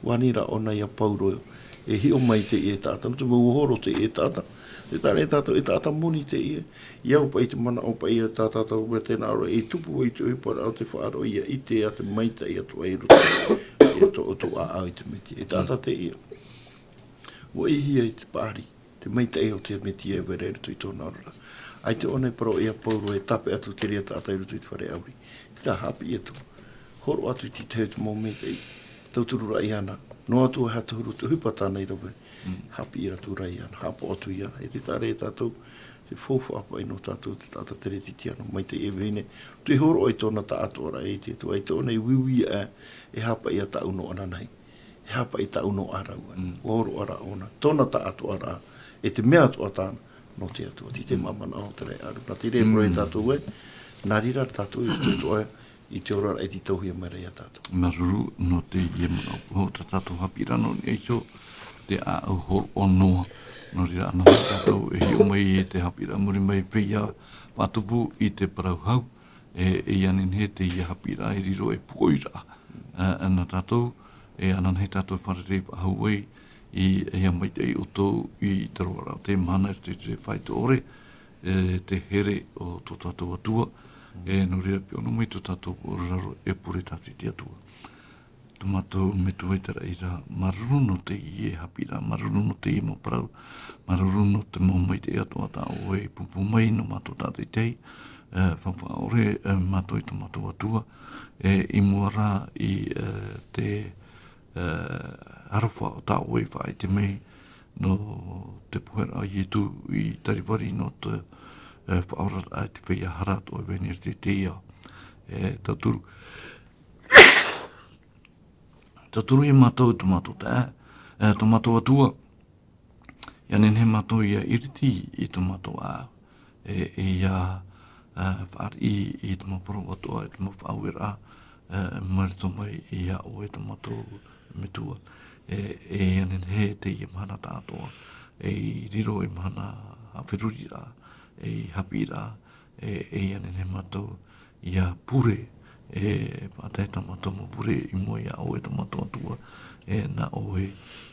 ʻUa ani ra ʻōna ia Paulo e hiʻo mai teie taʻata, nō te mea ʻua hōroʻa teie taʻata. Te taʻa ra tātou, e taʻata moni teie, ʻia au paʻi te manaʻo paʻi ia tā tātou mea tē hinaʻaro e tupu ai te ʻohiparaʻa o te faʻaroʻo ia ʻite ā te maitaʻi atoʻa i roto i tō, tō ʻāʻau i te Mesia. E taʻata teie. ʻUa ʻīhia i te paʻari. Te maitaʻi o te Mesia e vai ra i roto i tōna oraraʻa. ʻAita ʻōna e parau ia Paulo e tāpeʻa atu te reira taʻata i roto i te fare ʻauri. Tē haʻapiʻi atu. Hōroʻa atu i te tahi o te mau maitaʻi. Tauturu ra iāna. Noa atu e aha te huru te ʻohipa tāna i rave. Haʻapiʻi atu ra iāna. Haʻapaʻo atu iāna. E te taʻa ra ia tātou. Te faufaʻa paʻi nō tātou te taʻata Kerisetiano. Maitaʻi e vahine. Tē hōroʻa i tōna taʻatoʻaraʻa i te Atua. ʻAita ʻōna i uiui aʻe. E aha paʻi ia tāʻu noa ananahi. E aha paʻi tāʻu noa ra ʻoe. ʻUa hōroʻa ra ʻōna. Tōna taʻatoʻaraʻa. E te mea atoʻa tāna. Nō te Atua. Tei te māmā nā ʻō te raʻi ʻaru. Nā te reira e parau ia tātou ē. Nā reira tātou i te Atua i te oraraʻa e titauhia mai ra ia tātou. Māuruuru nō teie manaʻo. Hou tā tātou haʻapiʻiraʻa nō niʻa iho te ʻāʻau hōroʻa noa. Nō reira anaʻe tātou e hiʻo mai i te haʻapiʻiraʻa muri mai pēia faʻatupu i te parau hau. E, e ia nehenehe teie haʻapiʻiraʻa e riro ei pūʻoiraʻa. E, e nā tātou, e anaʻe tātou e fārerei faʻahou ai, i, e ia maitaʻi ʻoutou i te roaraʻa o te mahana i te, te faito ʻore, e, te here o tō tātou Atua, e nō reira pīhaʻi mai tō tātou oraraʻa e pure tātou i te Atua. Tō mātou Metua i te raʻi ra, māuruuru nō teie haʻapiʻiraʻa, māuruuru nō teie mau parau, māuruuru nō te mau maitaʻi atoʻa tā ʻoe i pūpū mai nō mātou tātaʻitahi, e, faʻaʻore, e, mātou i tō mātou Atua, e, i mua ra i, e, te, e, aroha o tā ʻoe i faʻaʻite mai nō te Puheraʻa o Ietu i Kalivari nō te, e, faʻaoraraʻa i te feiā hara atoʻa e vai nei i te, te ao. E, tauturu. Tauturu ia mātou, tō mātou Taeaʻe, e, tō mātou Atua. ʻIa nehenehe mātou ʻia iriti i tō mātou ʻāʻau. E, e ʻia, e, fāriʻi i te mau parau atoʻa, i te mau faʻaueraʻa, e, mai roto mai ia ʻoe tō mātou Metua. E, e ʻia nehenehe teie mahana tāʻatoʻa. E i riro ei mahana haʻaferuriraʻa, ei haʻapiʻiraʻa, e, e ʻia nehenehe mātou ʻia pure, e, faʻatae tā mātou mau pure i mua ia ʻoe tō mātou Atua, e, nā ʻoe,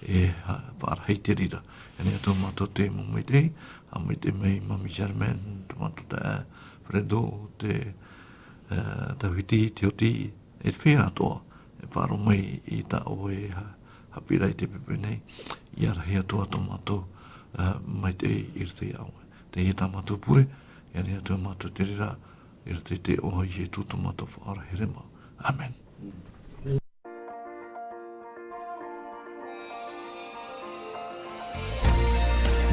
e, ha-, faʻarahi te reira. E nehenehe atoʻa mātou te mau maitaʻi, haʻamaitaʻi mai Mami Germaine, tō mātou Taeaʻe Fredo, te, e, tauhiti, te oti, e te feiā atoʻa, e faʻaroʻo mai i tā ʻoe ha-, haʻapiʻiraʻa i teie poʻipoʻi nei, ʻia rahi atu ā tō mātou, e, maitaʻi i roto ia ʻoe. Teie tā mātou pure, ʻia nehenehe atoʻa mātou te reira, i roto i te iʻoa o Ietu tō mātou Faʻaora here mau. ʻĀmene.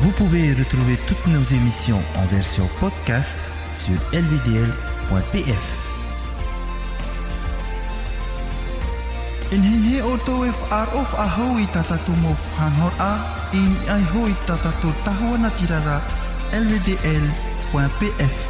Vous pouvez retrouver toutes nos émissions en version podcast sur L V D L point P F. E nehenehe ʻoutou e faʻaroʻo faʻahou i tā tātou mau faʻanahoraʻa, i niʻa iho i tā tātou tahua natirara, L V D L point P F.